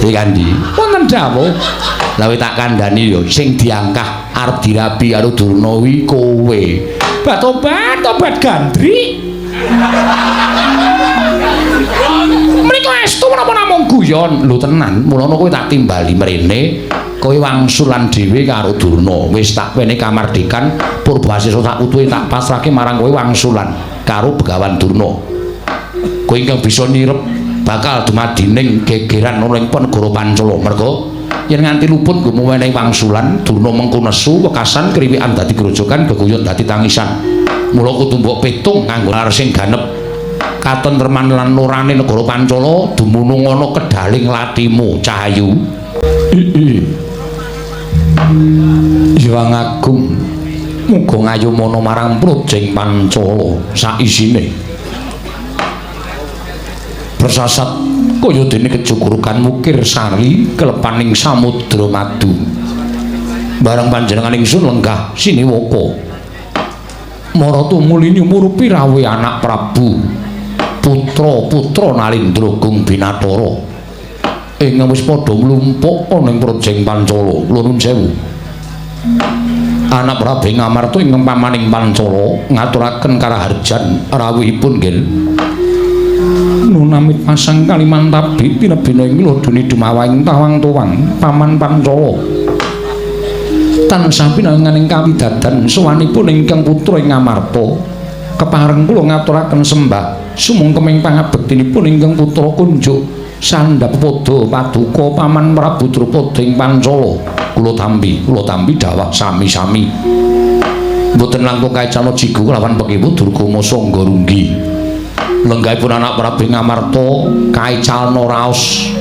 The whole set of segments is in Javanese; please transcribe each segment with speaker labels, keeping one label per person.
Speaker 1: Piye Kandi? Wonten dawuh. Lah tak kandhani yo sing diangkah arep dirabi karo Durna wi kowe. Batobat tobat Gandri. Menika estu menapa namung guyon? Lho tenan, mulana kowe tak timbali mrene, kowe wangsulan dhewe karo Durna. Wis tak wene kamardikan Purbasesa sak utuhe tak pasrahke marang kowe wangsulan karo Begawan Durna. Kowe ingkang bisa nirep bakal dumadining gegeran ana ing negara Pancala. Merga yen nganti luput nggo menehi wangsulan, Durna mengko nesu wekasan kriwikan dadi grojogan, geguyon dadi tangisan. Mula kudu mbok pitung nganggo sing ganep katentreman lan nurane negara Pancala dumunung ana kedaling latimu Cahayu. Hyang Agung muga ngayomana marang Projeng Pancala saisine. Persasat kaya dene kejugurukan mukir sari kelepaning samudra madu. Bareng panjenengan ingsun lenggah siniwaka. Marata mulini murupi rawe anak Prabu putra-putra Nalindra Gung Binathara ingkang wis padha mlumpuk ana ing Projeng Pancala. Kula nuwun sewu. Anak Prabu Ngamarta ingkang pamaning Pancala ngaturaken karaharjan rawuhipun nggih. Nunamit pasang kalimantabi tinebina ing lodone dumawahing tawang-tuwang paman Pancala. Tansah pinanganing kawidadan sowanipun ingkang putra ing Ngamarta. Kepareng kula ngaturaken sembah sumungkeming pangabektinipun ingkang putra kunjuk sandhap pada paduka paman Prabu Drupada ing Pancala. Kula tampi dawah sami-sami. Mboten langkung kaicana jigu kelawan pekiwu Durga Masangga runggi. Lenggahipun anak Prabu Ngamarta kaicalna raos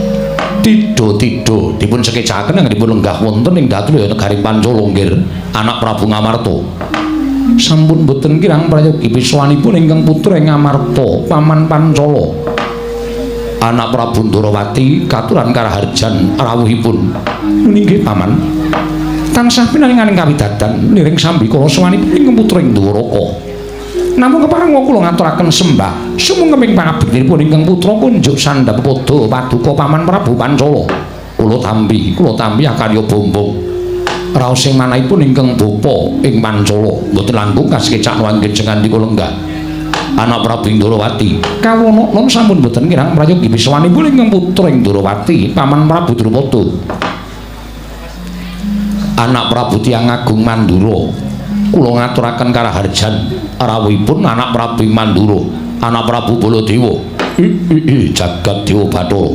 Speaker 1: tidha-tidha dipun sekecaken anggenipun lenggah wonten ing Datraya negaring Pancala nggih anak Prabu Ngamarta. Sampun boten kirang prayogi piswanipun ingkang putra ing Ngamarta paman Pancala. Anak Prabu Ndorowati katuran karaharjan rawuhipun. Nggih paman. Tansah pinaringaning kawidadan niring sambikala sowanipun ingkang putra ing Dwaraka. Namung kepareng kula ngaturaken sembah sumungkeming pangabektinipun ingkang putra kunjuk sandhap pada paduka paman Prabu Pancala. Kula tampi akarya bombong. Raos sing manahipun ingkang bapa ing Pancala mboten langkung kasekecak anggen jengandika lenggah. Anak Prabu Ndorowati kawana non sampun mboten kirang prayogi piswanipun ingkang putra ing Ndorowati paman Prabu Drupada. Anak Prabu Tiyang Agung Mandura kula ngaturaken karaharjan rawuhipun anak Prabu Mandura anak Prabu Baladewa. Jagat Dewa Bathara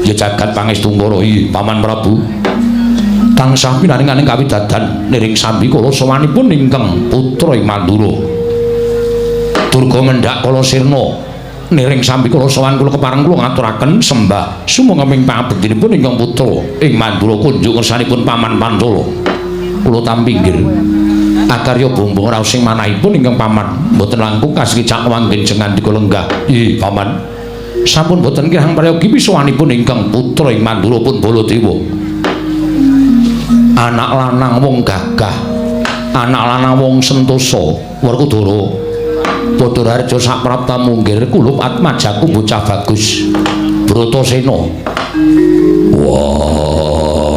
Speaker 1: ya jagat pangestungkara. Paman Prabu tansah pinaringaning kawidadan niring sambikala sowanipun ingkang putra ing Mandura. Durga mendhak kala sirna niring sambikala sowan kula kepareng kula ngaturaken sembah sumangga pangabektinipun ingkang putra ing Mandura kunjuk ngersanipun paman Pancala. Kula tampi nggih. Akarya bombong raos sing manahipun ingkang paman mboten langkung kasekecak wanggen jengandika lenggah. Paman. Sampun boten kirang prayogi pisuwanipun ingkang putra ing Mandura pun Baladewa. Anak lanang wong gagah, anak lanang wong sentosa, Werkudara. Padha harja saprapta munggir kulup atmajaku bocah bagus. Bratasena. Wah.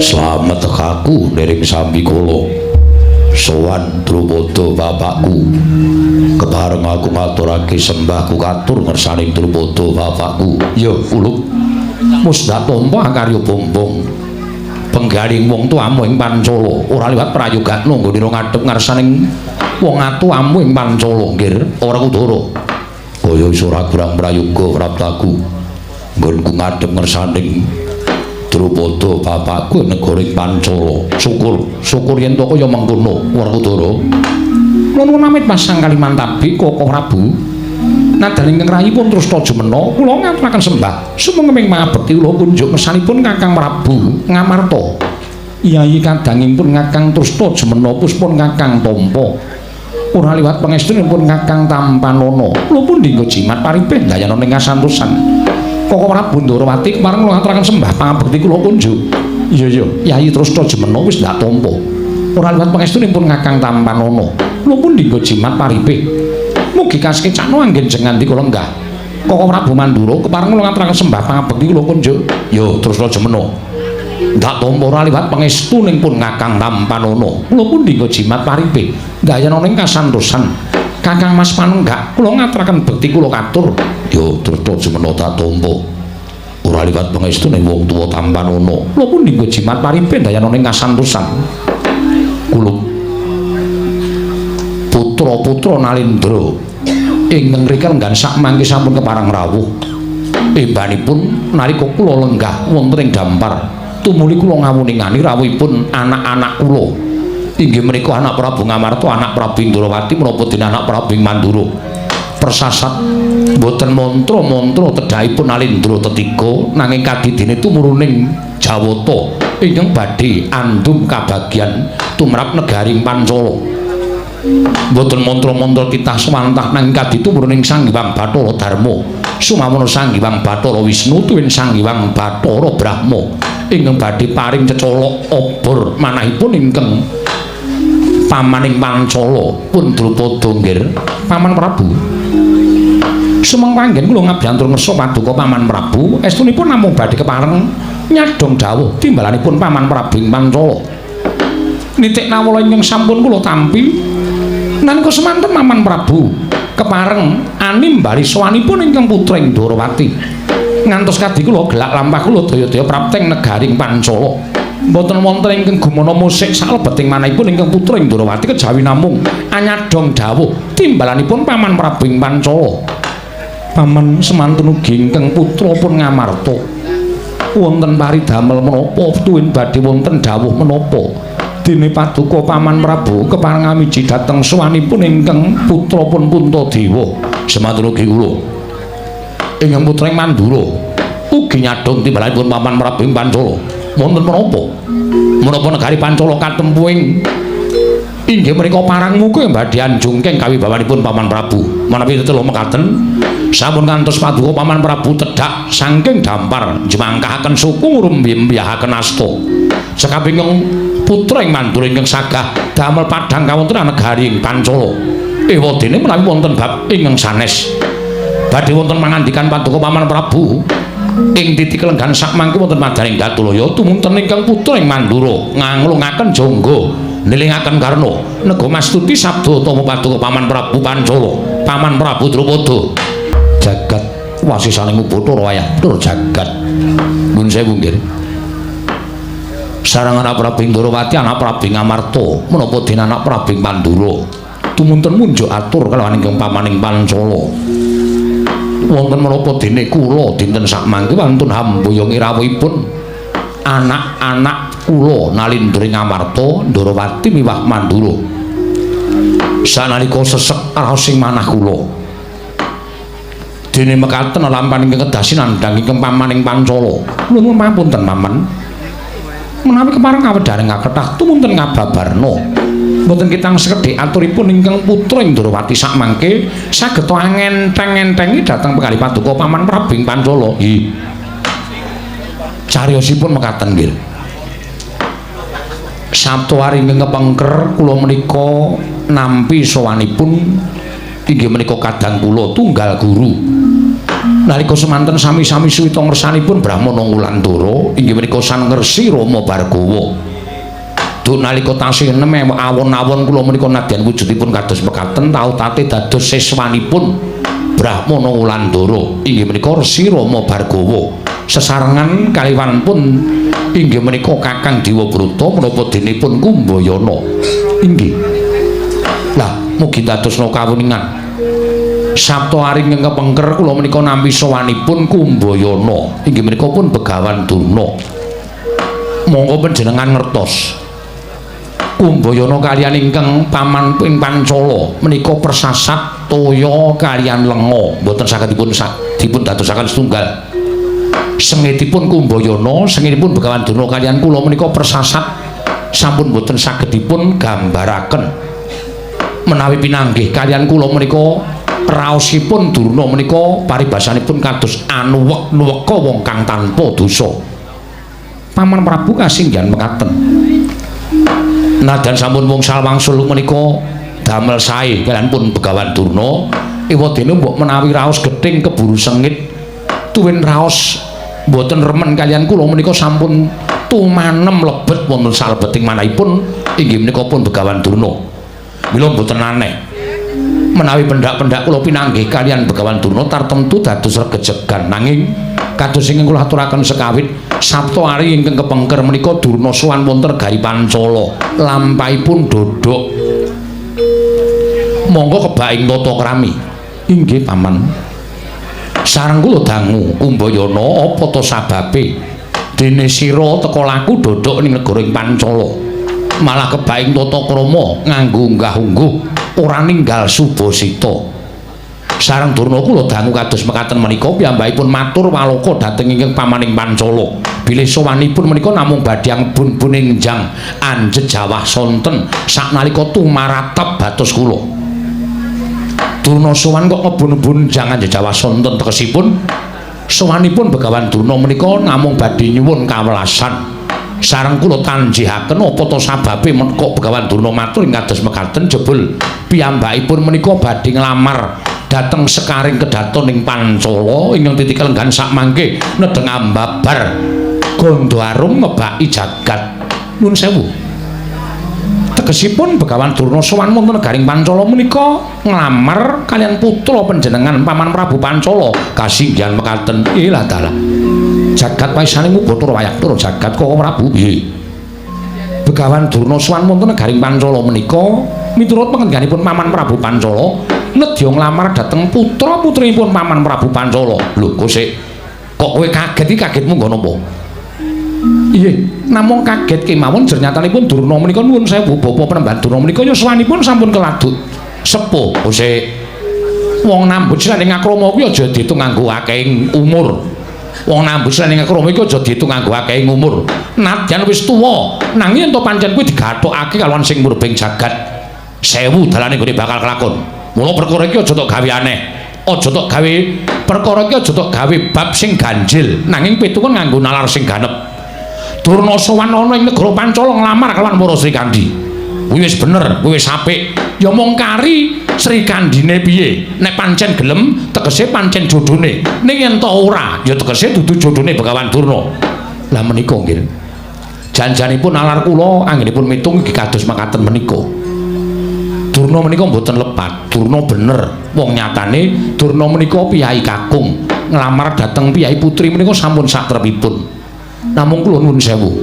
Speaker 1: Slamet tekaku niring sambikala. Sowan Drupada bapakku. Kepareng aku ngaturake sembahku katur ngersaning Drupada bapakku. Ya kulup. Musda tampa akarya bombong. Penggaling wong tuamu ing Pancala ora liwat prayogakno nggone ngadhep ngarsaning wong atuamu ing Pancala nggih Werkudara. Kaya iso ora kurang prayoga praptaku. Nggonku ngadhep ngersaning Drupada bapakku negara ing Pancala. Syukur, syukur yen to kaya mengkono Werkudara. Nuwun amit pasang kalimantabi Koko Prabu. Nadan ingkang rahipun Trasta Jumena kula ngaturaken sembah sumangga pangabekti kula kunjuk ngersanipun Kakang Prabu Ngamarta. Yayi kadangipun Kakang Trasta Jumena puspun Kakang tampa. Ora liwat pangestunipun Kakang Tampanana. Kula pundi nggo jimat paripih ndayana ing kasantosan. Koko Prabu Ndorowati kepareng kula ngaturaken sembah pangabekti kula kunjuk. Iya iya, Yayi Trasta Jumena wis ndak tampa. Ora liwat pangestunipun Kakang Tampanana. Kula pundi nggo jimat paripih. Mugi kasekecakno anggen jengandika lenggah. Koko Prabu Mandura kepareng kula ngaturaken sembah pangabekti kula kunjuk. Yo terus aja meno. Ndak tampa ora liwat pangestuning pun Kakang Tampanana. Kula pundi nggo jimat paripe ndayana ning kasantosan. Kakang Mas Panenggak kula ngaturaken bekti kula katur. Yo terus aja meno tak tampa. Ora liwat pangestuning wong tuwa Tampanana. Kula pundi nggo jimat paripe ndayana ning kasantosan. Kula putra-putra Nalendra ingkang mriki lenggan sak mangke sampun kepareng rawuh. Embanipun nalika kula lenggah wonten ing dampar tumuli kula ngawuningani rawuhipun anak-anak kula. Inggih menika anak Prabu Ngamarta, anak Prabu Indrawati menapa dene anak Prabu Mandura. Persasat boten mantra-mantra tedhakipun Nalendra tetiga nanging kadidene tumuruning Jawata ingkang badhe andum kabagyan tumrap negaring Pancala. Mboten mantra-mantra titah swantah nanging kaditumuruning Sang Hyang Bathara Darma, sumawana Sang Hyang Bathara Wisnu tuwin Sang Hyang Bathara Brahma ingkang badhe paring cecolok obor manahipun ingkang pamaning Pancala pun Drupada nggir Paman Prabu. Sumeng panggen kula ngabyantur ngersa paduka Paman Prabu estunipun namung badhe kepareng nyadhong dawuh timbalanipun Paman Prabu ing Pancala. Nitik nawala ingkang sampun kula tampi nalika semanten Paman Prabu kepareng animbali sowanipun ingkang putra ing Ndorowati ngantos kadi kula gelak lampah kula daya-daya prapteng negaring Pancala. Mboten wonten ingkang gumana musik salebeting manahipun ingkang putra ing Ndorowati kejawi namung anyadhong dawuh timbalanipun Paman Prabu ing Pancala. Paman semanten ugi ingkang putra pun Ngamarta wonten paridamel menapa tuwin badhe wonten dawuh menapa dene paduka Paman Prabu kepareng ngamiji dhateng sowanipun ingkang putra pun Puntadewa. Semanten ugi kula ingkang putra ing Mandura ugi nyadhong timbalanipun Paman Prabu ing Pancala. Wonten menapa? Menapa negari Pancala katempuing inggih menika parang muka badhe anjungkeng kawibawanipun Paman Prabu. Menawi tetela mekaten sampun ngantos paduka Paman Prabu tedhak saking dampar njemangkahaken suku ngrumbimbiahaken asta. Cekap ingkang putra ing Mandura ingkang sagah damel padhang kawontenan negari ing Pancala. Ewadene menawi wonten bab ingkang sanes badhe wonten pangandikan paduka Paman Prabu ing titik lenggan sakmangke wonten madaning Datulaya tumunten ingkang putra ing Mandura nganglungaken jangga nilingaken karna nego mastuti sabda utama paduka Paman Prabu Pancala. Paman Prabu Drupada jagat wasisaning Bathara wayah tur jagat. Nuwun sewu nggih. Sareng anak Prabu Ndorowati, anak Prabu Ngamarta, menapa dene anak Prabu Mandura tumunten munjuk atur kalawan ingkang pamaning Pancala. Wonten menapa dene kula dinten sakmangke wantun hamboyongi rawuhipun anak-anak kula Nalindra Ngamarta, Ndorowati miwah Mandura. Sanalika sesek raos ing manah kula dene mekaten lampahan ingkang kedah sinandhang ingkang pamaning Pancala. Nuwun pamunten Paman. Menawi kepareng kawedharing kathah tumunten ngababarna. Mboten kitang sekedhik aturipun ingkang putra Ndorowati sakmangke saged angenteng-entengi dhateng penggalih paduka Paman Prabu ing Pancala. Nggih. Cariyosipun mekaten nggih. Sabtu ari ingkang kepengker kula menika nampi sowanipun inggih menika kadang kula tunggal guru. Nalika semanten sami-sami suwita ngersanipun Brahmana Wulandara inggih menika Sang Resi Rama Bhargawa. Duk nalika tasih enem awon-awon kula menika nadyan wujudipun kados mekaten tau tate dados siswanipun Brahmana Wulandara inggih menika Resi Rama Bhargawa. Sesarengan kaliwan pun inggih menika Kakang Dewabrata menapa dene pun Kumbayana. Inggih. Lah mugi dadosna kawuningan. Sabtu ari ingkang kepengker kula menika nampi sowanipun Kumbayana inggih menika pun Begawan Durna. Monggo panjenengan ngertos. Kumbayana kaliyan ingkang paman ing Pancala menika persasat toya kaliyan lenga mboten saged dipun dadosaken setunggal. Sengitipun Kumbayana, sengitipun Begawan Durna kaliyan kula menika persasat sampun mboten saged dipun gambaraken. Menawi pinanggih kaliyan kula menika raosipun Durna menika paribasanipun kados anuwek-nuweka wong kang tanpa dosa. Paman Prabu kasinggihan mekaten. Nadyan sampun wong salwangsul menika damel sae kaliyan pun Begawan Durna Ewadene mbok menawi raos gething keburu sengit tuwin raos mboten remen kaliyan kula menika sampun tumanem lebet wonten salebeting manahipun inggih menika pun Begawan Durna. Mila mboten aneh menawi pendak-pendak kula pinanggih kaliyan Begawan Durna tartemtu dados regejegan, nanging kados ingkang kula aturaken sekawit Sapta Ari ingkang kepengker menika Durna sowan wonten negari Pancala, lampahipun dodok. Monggo kebaing tata krami. Inggih paman. Sareng kula dangu Kumbayana, apa ta sababe dene sira teka laku dodok ning negara ing Pancala, malah kebaing tata krama nganggo unggah-ungguh ora ninggal subasita. Sareng Durna kula dangu kados mekaten menika piyambakipun matur waloka dhateng ingkang pamaning Pancala bilih sowanipun menika namung badhe ngebun-bun enjang anjet jawah sonten saknalika tumaratep batos kula. Durna sowan kok ngebun-bun jangan jawah sonten, tegesipun sowanipun Begawan Durna menika namung badhe nyuwun kawelasan. Sareng kula tanjihaken apa ta sababe kok Begawan Durna matur ing kados mekaten, jebul piyambakipun menika badhe nglamar dhateng sekaring kedaton ing Pancala ingkang titik lenggan sakmangke nedheng ambabar gandha arum ngebaki jagat. Nuwun sewu. Tegesipun Begawan Durna sowan wonten negaring Pancala menika nglamar kaliyan putra panjenengan Paman Prabu Pancala. Kasinggihan mekaten. Ilah dalah. Jagat waisane Bathara Wayaktura jagat Koko Prabu. Nggih. Begawan Durna sowan wonten negaring Pancala menika miturut pangendikaanipun Paman Prabu Pancala nedya nglamar dhateng putra-putrinipun Paman Prabu Pancala. Lho, kok sik kok kowe kaget iki kagetmu nggo napa? Nggih, namung kaget kemawon jernyatanipun Durna menika nuwun sewu bapa Penemban Durna menika yuswanipun sampun keladuk sepuh. Sik wong nambut ing akrama kuwi aja diitung nganggo akehing umur. Wong nambut ing akrama iki aja diitung nganggo akehing umur. Nadyan wis tuwa, nanging yen to pancen kuwi digathukake kalawan sing murbeng jagat sewu dalane nggone bakal kelakon. Mula perkara iki aja tok gawe aneh. Aja tok gawe perkara iki aja tok gawe bab sing ganjil, nanging pitungan nganggo nalar sing ganep. Durna sowan ana ing negara Pancala nglamar kelawan para Srikandhi. Kuwi wis bener, kuwi wis apik. Ya mung kari Srikandhine piye? Nek pancen gelem, tegese pancen jodhone. Ning yen to ora, ya tegese dudu jodhone Begawan Durna. Lah menika nggih. Janjanipun nalar kula anggenipun mitung iki kados makaten menika. Durna menika mboten lepat, Durna bener. Wong nyatane Durna menika piyayi kakung, nglamar dhateng piyayi putri menika sampun satrepipun. Namung kula nuwun sewu.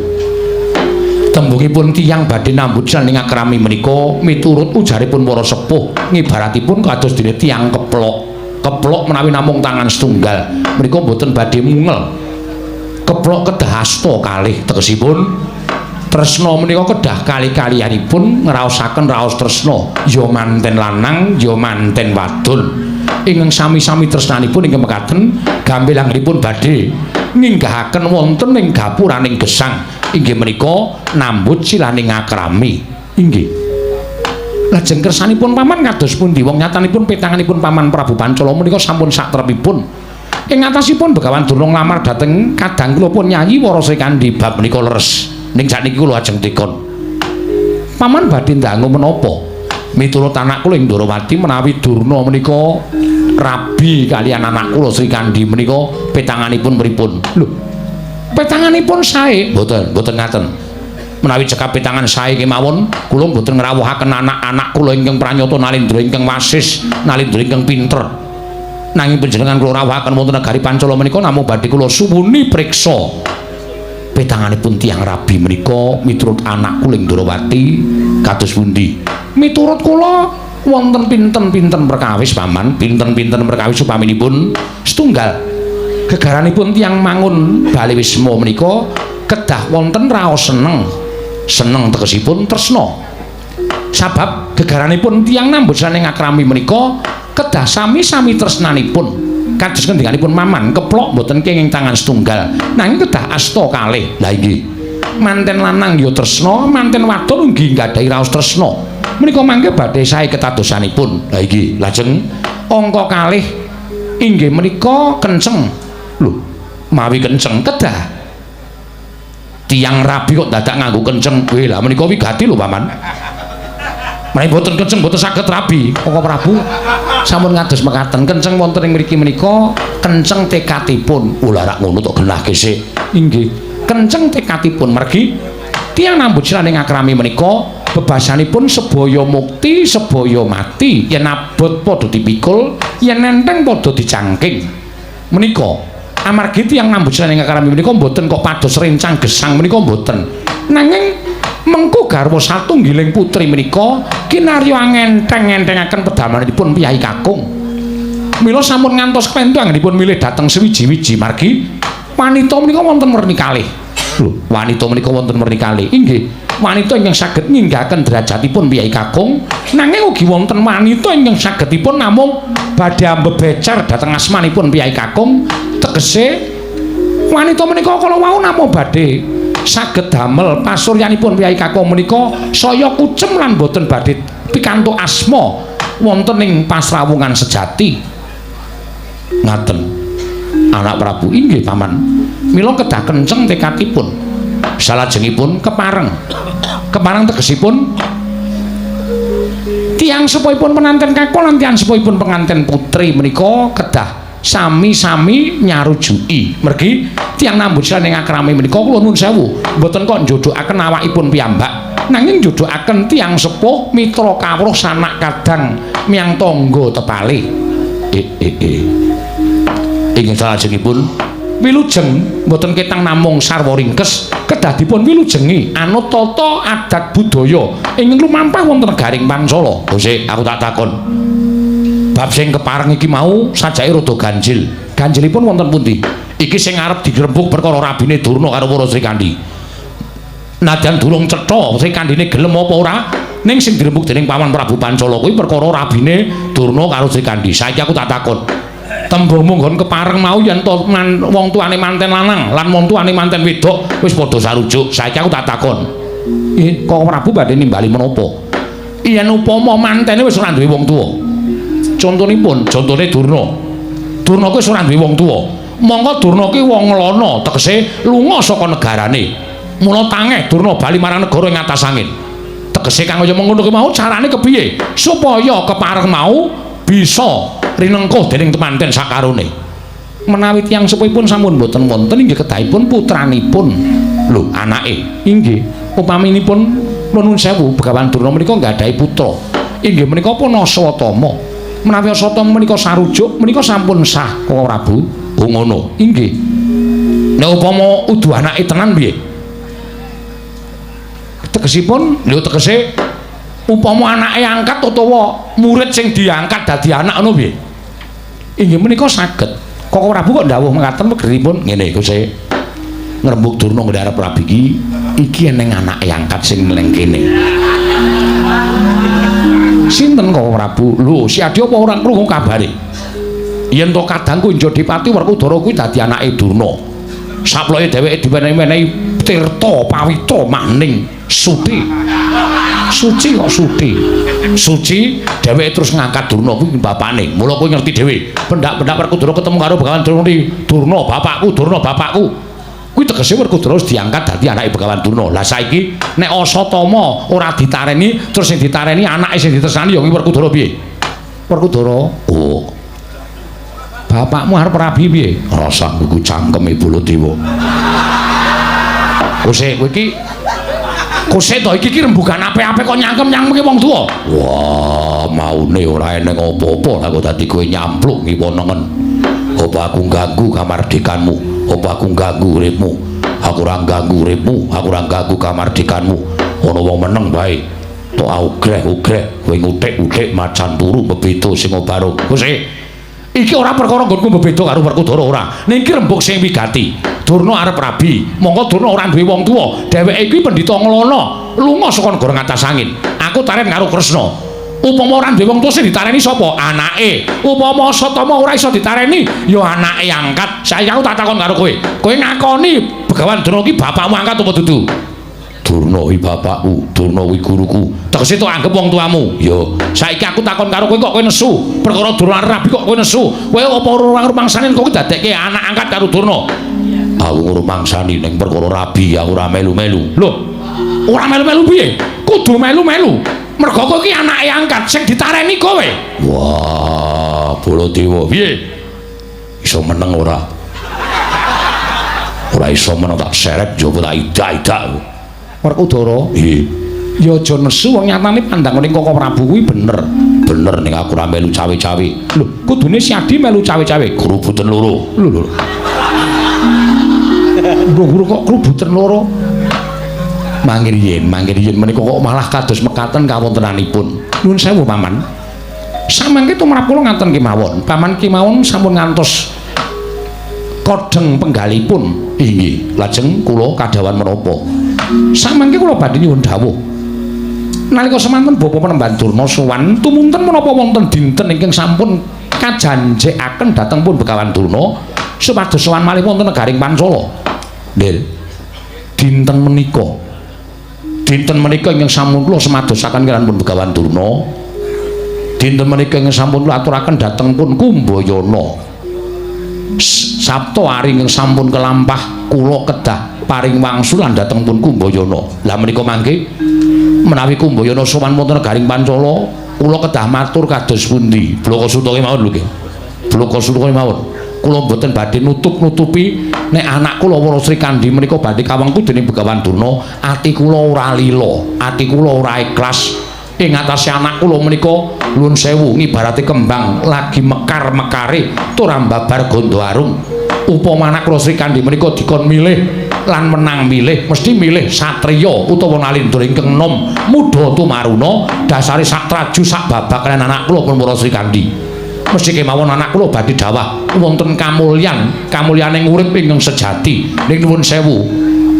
Speaker 1: Tembungipun tiyang badhe nambut saning akrami menika miturut ujaripun para sepuh ngibaratipun kados dene tiyang keplok. Keplok menawi namung tangan setunggal menika mboten badhe mungel. Keplok kedah asta kalih, tegesipun tresna menika kedah kali-kalianipun ngraosaken raos tresna, ya manten lanang ya manten wadon. Ingkang sami-sami tresnanipun ingkang mekaten gampil anggenipun badhe nginggahaken wonten ing gapuraning gesang inggih menika nambut silaning akrami. Inggih. Lajeng kersanipun paman kados pundi? Wong nyatanipun petanganipun Paman Prabu Pancala menika sampun satrepipun. Ing atasipun Begawan Durna nglamar dhateng kadang kula pun Nyayi Wara Srikandhi bab menika leres. Ning sakniki kula ajeng tekon. Paman badhe ndangu menapa? Miturut anak kula ing Ndorowati menawi Durna menika rabi kaliyan anak kula Srikandhi menika petanganipun pripun? Lho, petanganipun sae? Mboten, mboten ngaten. Menawi cekap petangan sae kemawon, kula mboten ngrawuhaken anak-anak kula ingkang pranyata nalindra ingkang wasis, nalindra ingkang pinter. Nanging panjenengan kula rawuhaken wonten negari Pancala menika namung badhe kula suwuni priksa. Petanganipun tiyang rabi menika miturut anak kula ing Ndorowati kados pundi? Miturut kula wonten pinten-pinten perkawis paman, pinten-pinten perkawis upaminipun setunggal. Gegaranipun tiyang mangun bale wisma menika kedah wonten raos seneng. Seneng tegesipun tresna. Sabab gegaranipun tiyang nambut saning akrami menika kedah sami-sami tresnanipun. Kados ngendikanipun Maman, keplok mboten kenging tangan setunggal, nanging kedah asta kalih. Lah inggih. Manten lanang ya tresna, manten wadon ugi nggadahi raos tresna. Menika mangke badhe sae ketadosanipun. Lah iki lajeng angka kalih inggih menika kenceng. Lho, mawi kenceng kedah. Tiyang rabi kok dadak nganggo kenceng. Weh, lah menika wigati lho, Paman. Menawi mboten kenceng mboten saged rabi. Koko Prabu sampun ngados mekaten. Kenceng wonten ing mriki menika kenceng tekadipun. Ora rak ngono tok genahke sik. Inggih. Kenceng tekadipun mergi tiyang nambut ing akrami menika bebasanipun sebaya mukti sebaya mati, yen abot padha dipikul, yen enteng padha dicangking. Menika amargi tiyang nambut ing akrami menika mboten kok pados rencang gesang menika mboten, nanging mengko garwa satunggiling putri menika kinarya angenteng-entengaken pedamanipun piyayi kakung. Mila sampun ngantos klentu anggenipun milih dhateng sewiji-wiji margi wanita menika wonten werni kalih. Lho, wanita menika wonten werni kalih. Inggih, wanita ingkang saged nyinggahaken derajatipun piyayi kakung, nanging ugi wonten wanita ingkang sagedipun namung badhe ambebecer dhateng asmanipun piyayi kakung. Tegese wanita menika kala wau namung badhe saged damel pasuryanipun piyayi kakung menika saya kucem lan boten badhe pikantuk asma wonten ing pasrawungan sejati. Ngaten anak Prabu. Inggih paman. Mila kedah kenceng tekadipun. Salajengipun kepareng. Kepareng tegesipun tiyang sepuhipun penganten kakung lan tiyang sepuhipun penganten putri menika kedah sami-sami nyarujuki. Mergi tiyang nambut ing akrami menika kula nuwun sewu, mboten kok njodhokaken awakipun piyambak, nanging njodhokaken tiyang sepuh, mitra kawruh, sanak kadang, miyang tangga tepalih. Ing salajengipun wilujeng mboten ketang namung sarwa ringkes, kedah dipun wilujengi anut tata adat budaya ingkang lumampah wonten negaring Pancala. Sik, aku tak takon. Bab sing kepareng iki mau sajake rada ganjil. Ganjilipun wonten pundi? Iki sing arep dirembug perkara rabine Durna karo para Srikandhi. Nadyan durung cetha Srikandhine gelem apa ora, ning sing dirembug dening Paman Prabu Pancala kuwi perkara rabine Durna karo Srikandhi. Saiki aku tak takon. Tembungmu nggon kepareng mau yen to wong tuane manten lanang lan wong tuane manten wedok wis padha sarujuk. Saiki aku tak takon. Kok Prabu badhe nimbali menapa? Yen upama mantene wis ora duwe wong tuwa. Contonipun, contone Durna. Durna kuwi wis ora duwe wong tuwa. Mongko Durna kuwi wong nglana, tegese lunga saka negarane. Mula tangeh Durna bali marang negara ing atas angin. Tegese kang kaya mengkono kuwi mau carane kepiye? Supaya kepareng mau bisa rinengkuh dening temanten sakarone. Menawi tiyang sepuhipun sampun boten wonten inggih kedahipun putranipun. Lho, anake. Inggih. Upaminipun nuwun sewu Begawan Durna menika nggadahi putra. Inggih menika pun Aswatama. Menawi Aswatama menika sarujuk menika sampun sah, Koko Prabu. Oh ngono. Inggih. Nek upama udu anake tenan piye? Tegesipun, lho tegese upama anake angkat utawa murid sing diangkat dadi anak ngono piye? Inggih menika saged. Koko Prabu kok ndhawuh mekaten megeripun ngene Gusti. Ngrembug Durna nggone arep rabi iki, iki eneng anake angkat sing neng kene. Sinten Koko Prabu? Lho, si Adi apa ora krungu kabare? Yen to kadangku Njodipati Werkudara kuwi dadi anake Durna. Saploke dheweke diwenehi-wenehi tirta pawitra maning suci. Suci kok suci. Suci dheweke terus ngangkat Durna kuwi bapakne. Mula kowe ngerti dhewe. Pendak-pendak Werkudara ketemu karo Begawan Durna, Durna bapakku, Durna bapakku. Kuwi tegese Werkudara wis diangkat dadi anake Begawan Durna. Lah saiki nek Asatama ora ditareni, terus sing ditareni anake sing ditresnani ya kuwi Werkudara piye? Werkudara, oh. Bapakmu arep rabi piye? Rasah nggugu cangkeme Baladewa. Kose kowe iki kose to iki iki rembugan apik-apik kok nyangkem-nyangkemke wong tuwa. Wah, maune ora eneng apa-apa lah kok dadi kowe nyampluk ngiwa nengen. Apa aku ganggu kamardikanmu? Apa aku ganggu uripmu? Aku ora ganggu uripmu, aku ora ganggu kamardikanmu. Ana wong meneng bae. Tok ugreh-ugreh kowe ngutik-utik macan turu bebeda sing barung. Kose iki ora perkara nggonku bebeda karo Werkudara ora. Ning iki rembug sing wigati. Durna arep rabi, mongko Durna ora duwe wong tuwa. Dheweke iki pendhita nglana, lunga saka negara ngatas angin. Aku taren karo Kresna. Upama ora duwe wong tuwa sing ditareni sapa? Anake. Upama Asatama ora iso ditareni, ya anake angkat. Saiki aku tak takon karo kowe. Kowe ngakoni Begawan Durna iki bapakmu angkat apa dudu? Durna kuwi bapakku, Durna kuwi guruku. Tegese tok anggep wong tuamu. Ya, saiki aku takon karo kowe kok kowe nesu. Perkara Durna rabi kok kowe nesu. Kowe apa ora ngrumangsani kok dadekke anak angkat karo Durna? Aku ngrumangsani ning perkara rabi aku ora melu-melu. Lho, ora melu-melu piye? Kudu melu-melu. Mergo kowe iki anake angkat sing ditareni kowe. Wah, Baladewa, piye? Iso meneng ora? Ora iso meneng tak seret njaba tak idak-idak. Werkudara, nggih. Ya aja nesu wong nyatane pandangane Koko Prabu kuwi bener. Bener ning aku ora melu cawe-cawe. Lho, kudune Siadi melu cawe-cawe. Krubuten loro. Lho lho. Guru kok krubuten loro? Mangke yen menika kok malah kados mekaten kawontenanipun. Nuwun sewu, Paman. Samangke tumrap kula ngaten kemawon. Paman kemawon sampun ngantos kodheng penggalipun. Inggih, lajeng kula kadhawan menapa? Samangke kula badhe nyuwun dawuh. Nalika semanten Bapak Penemban Durna sowan tumunten menapa wonten dinten ingkang sampun kajanjekaken dhateng pun Begawan Durna supados sowan malih wonten negaring Pancala. Nggih. Dinten menika. Dinten menika ingkang sampun kula semadosaken kaliyan pun Begawan Durna. Dinten menika ingkang sampun kula aturaken dhateng pun Kumbayana. Sabta ari ingkang sampun kelampah kula kedah paring wangsulan dhateng pun Kumbayana. Lah menika mangke menawi Kumbayana sowan wonten negaring Pancala, kula kedah matur kados pundi? Blaka Suta kemawon lho nggih. Blaka Suta kemawon. Kula mboten badhe nutup-nutupi nek anak kula Wara Srikandhi menika badhe kawengku dening Begawan Durna, ati kula ora lila, ati kula ora ikhlas. Ing atase anak kula menika nuwun sewu ngibarate kembang lagi mekar-mekare tur ambabar gandha arum. Upama anak kula Srikandhi menika dikon milih lan menang milih, mesti milih satriya utawa nalindra ingkang enom muda tumaruna dasare sak traju sak babak kaliyan anak kula pun Wara Srikandhi. Mesti kemawon anak kula badhe dawah wonten kamulyan, kamulyaning urip ingkang sejati. Ning nuwun sewu,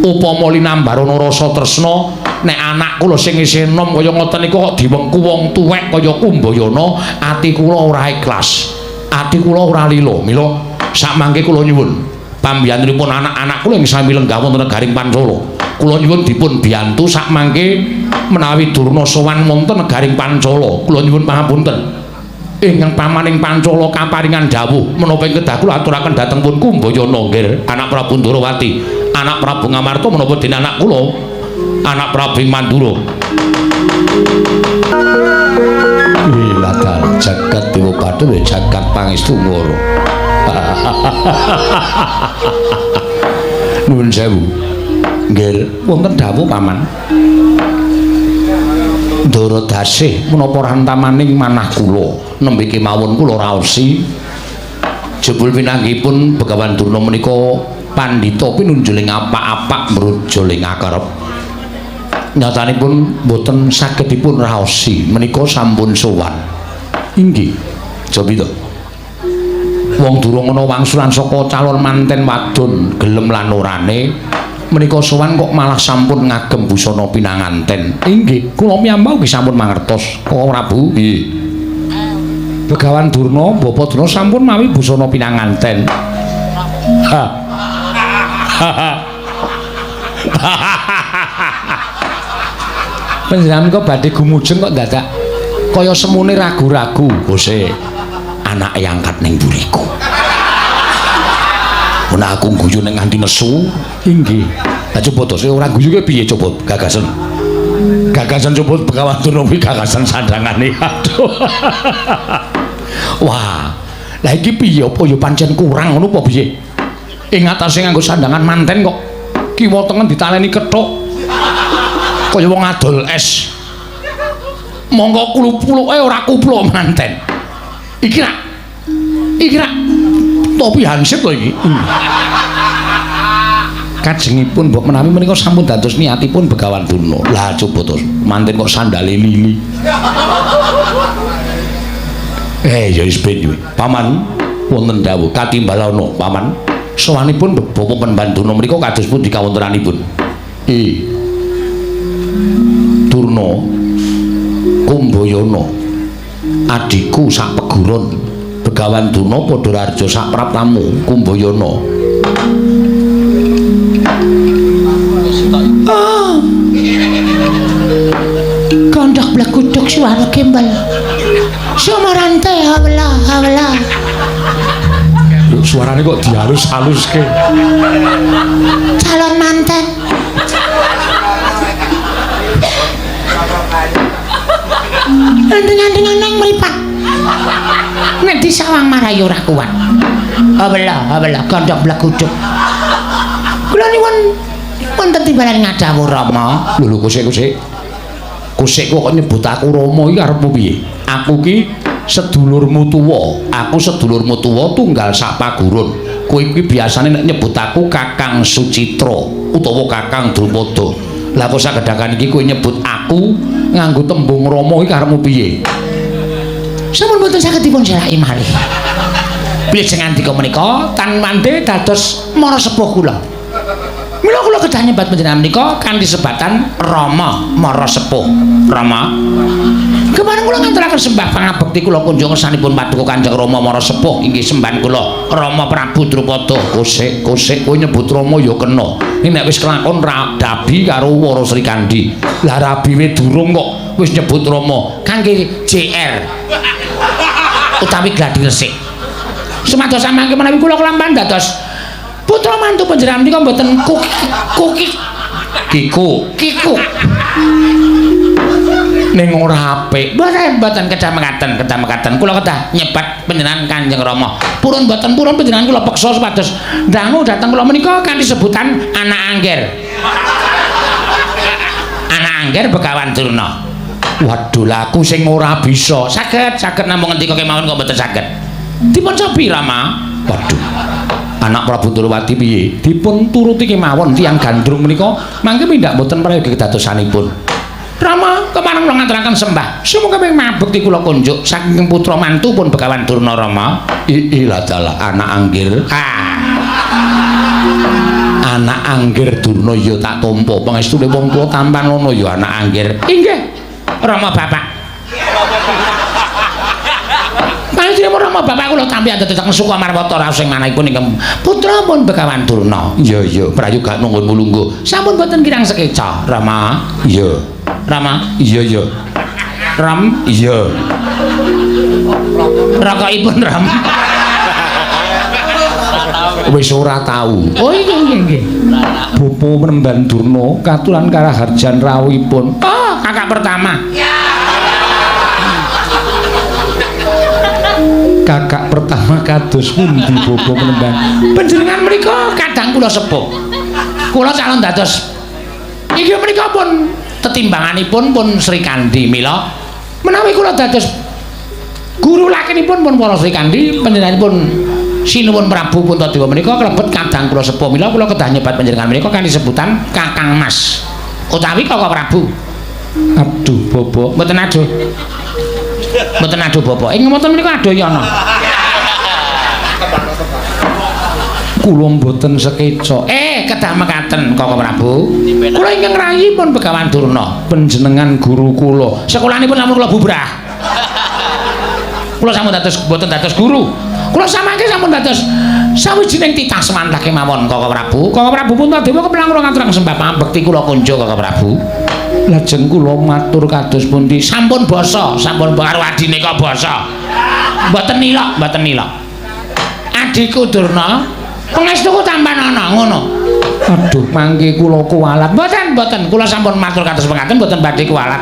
Speaker 1: upama linambarana rasa tresna nek anak kula sing isih enom kaya ngoten niku kok diwengku wong tuwek kaya Kumbayana, ati kula ora ikhlas, ati kula ora lila. Mila sakmangke kula nyuwun pambiyantunipun anak-anak kula ing sami lenggah wonten negaring Pancala. Kula nyuwun dipun biyantu sakmangke menawi Durna sowan wonten negaring Pancala. Kula nyuwun pangapunten. Ingkang pamaning Pancala kaparingan dawuh menapa ing kedah kula aturaken dhateng pun Kumbayana nggih, anak Prabu Ndorowati, anak Prabu Ngamarta menapa dene anak kula, anak Prabu Mandura. Wiladal jagat dewa bathara jagat pangestu ngoro. Nuwun sewu. Nggih, wonten dawuh Paman. Ndara Dasih menapa rantamaning manah kula nembe kemawon kula raosi jebul pinanggihipun Begawan Durna menika pandhita pinunjuling apak-apak mrujuling akerep. Nyatanipun boten saged dipun raosi menika sampun sowan. Inggih. Cobi to. Wong durung ana wangsulan saka calon manten wadon gelem lan orane menika sowan kok malah sampun ngagem busana pinanganten. Inggih, kula piyambak ugi sampun mangertos. Koko Prabu. Nggih. Begawan Durna, Bapak Durna sampun mawi busana pinanganten. Ha. Panjenengan kok badhe gumujeng kok dadak kaya semune ragu-ragu. Bose, anake angkat ning mburiku. Ora aku guyu ning nganti nesu. Inggih. Lah coba to, sing ora guyu ki piye coba gagasan. Gagasan coba Begawan Durna kuwi gagasan sandangane. Aduh. Wah. Lah iki piye apa ya pancen kurang ngono apa piye? Ing atase nganggo sandangan manten kok kiwa tengen ditaleni kethuk. Kaya wong adol es. Monggo klupluke ora kupluk manten. Iki rak. Iki rak topi hansip to iki. Kajengipun mbok menawi menika sampun dados niatipun Begawan Durna. Lah coba to manten kok sandale lili. Ya wis ben kuwi. Paman wonten dawuh katimbalana paman. Sowanipun Bapak Penemban Durna menika kados pundi kawontenanipun? Durna Kumbayana adhiku sak peguron Begawan Durna padha raja sak praptamu Kumbayana.
Speaker 2: Oh. Gondok bleguduk suara gembel. Sumarante hawla hawla.
Speaker 1: Suarane kok dihalus-haluske.
Speaker 2: Calon manten. Anting-anting nang mripat. Nek disawang marai ora kuat. Abelah, abelah gondok bleguduk. Kula nyuwun wonten timbalan ngadhawuh Rama.
Speaker 1: Lho lho kusik-kusik. Kusik kok nyebut aku Rama iki arepmu piye? Aku ki sedulurmu tuwa. Aku sedulurmu tuwa tunggal sak pagurun. Kowe iki biasane nek nyebut aku Kakang Sucitra utawa Kakang Drupada. Lah kok sagedhakan iki kowe nyebut aku nganggo tembung Rama iki karepmu piye?
Speaker 2: Sampun boten saged dipun selaki malih.
Speaker 1: Bilih sing ngandika menika tan mande dados
Speaker 2: mara sepuh kula. Mila kula kedah nyebat panjenengan menika
Speaker 1: kanthi sebatan Rama mara sepuh. Rama. Kemarin kula ngaturaken sembah pangabekti kula kunjung ngersanipun paduka Kanjeng Rama mara sepuh inggih sembahan kula Rama Prabu Drupada. Kusik kusik kowe nyebut Rama ya kena. Ning nek wis kelakon dabi karo Wara Srikandhi. Lah rabi we durung kok wis nyebut Rama
Speaker 2: kangge JR utawi gladi resik. Sumados samangke menawi kula kelampan dados putra mantu panjenengan menika mboten kuki
Speaker 1: kiku
Speaker 2: kiku
Speaker 1: ning ora apik.
Speaker 2: Mboten mboten kedah mekaten, kedah mekaten. Kula kedah nyebat panjenengan Kanjeng Rama. Purun mboten purun panjenengan kula peksa supados dangu dhateng kula menika kanthi sebutan anak angger. Anak angger Begawan Durna.
Speaker 1: Waduh lah aku sing ora bisa.
Speaker 2: Saged, saged namung ngendika kemawon kok mboten saged. Dipun cobi Rama.
Speaker 1: Waduh. Anak Prabu Ndorowati piye? Dipun turuti kemawon tiyang gandrung menika mangke mindak mboten prayogi kedadosanipun.
Speaker 2: Rama kepareng kula ngaturaken sembah. Sumuga mabekti kula kunjuk saking putra mantu pun Begawan Durna Rama.
Speaker 1: Ilah dalah anak anggir.
Speaker 2: Ah.
Speaker 1: Anak anggir Durna ya tak tampa. Pangestune wong tuwa tampan ana ya anak anggir.
Speaker 2: Inggih. Rama bapak. Panjenengan Rama bapak kula tampi dadosaken Sukamarwata raos sing manahipun ingkang putra pun Begawan Durna.
Speaker 1: Iya iya, prayoga nunggun mulungguh.
Speaker 2: Sampun boten kirang sekeca, Rama.
Speaker 1: Iya.
Speaker 2: Rama.
Speaker 1: Iya iya.
Speaker 2: Ram.
Speaker 1: Iya.
Speaker 2: Rokokipun Ram.
Speaker 1: Wis ora tau.
Speaker 2: Oh iya nggih nggih.
Speaker 1: Bapa Penemban Durna katuran karaharjan rawuhipun.
Speaker 2: Oh, kakak pertama.
Speaker 1: Kakak pertama kados pundi Bapa Penemban?
Speaker 2: Panjenengan menika kadang kula sepuh. Kula calon dados inggih menika pun tetimbanganipun pun Srikandhi mila menawi kula dados guru lakenipun pun para Srikandhi panjenenganipun Sinuwun Prabu Puntadewa menika klebet kadang kula sepuh mila kula kedah nyebat panjenengan menika kanthi sebutan Kakang Mas utawi Kaka Prabu.
Speaker 1: Aduh Bapa,
Speaker 2: mboten aduh. Mboten aduh Bapa. Ing wonten menika adoyana.
Speaker 1: Kula mboten sekeca.
Speaker 2: Kedah mekaten Kaka Prabu. Kula ingkang rayi pun Begawan Durna.
Speaker 1: Panjenengan guru kula.
Speaker 2: Sekolanipun namung kula bubrah. Kula sampun dados mboten dados guru. Kula samangke sampun dados sawijining titah semantah kemawon Kaka Prabu. Kaka Prabu Puntadewa kepelang kula ngaturaken sembah pambekti kula kunjuk Kaka Prabu.
Speaker 1: Lajeng kula matur kados pundi?
Speaker 2: Sampun basa, sampun karo adine kok basa. Mboten nilok, mboten nilok. Adhiku Durna, pangestuku tampanana ngono.
Speaker 1: Aduh, mangke kula kuwalat.
Speaker 2: Mboten, mboten. Kula sampun matur kados mekaten mboten badhe kuwalat.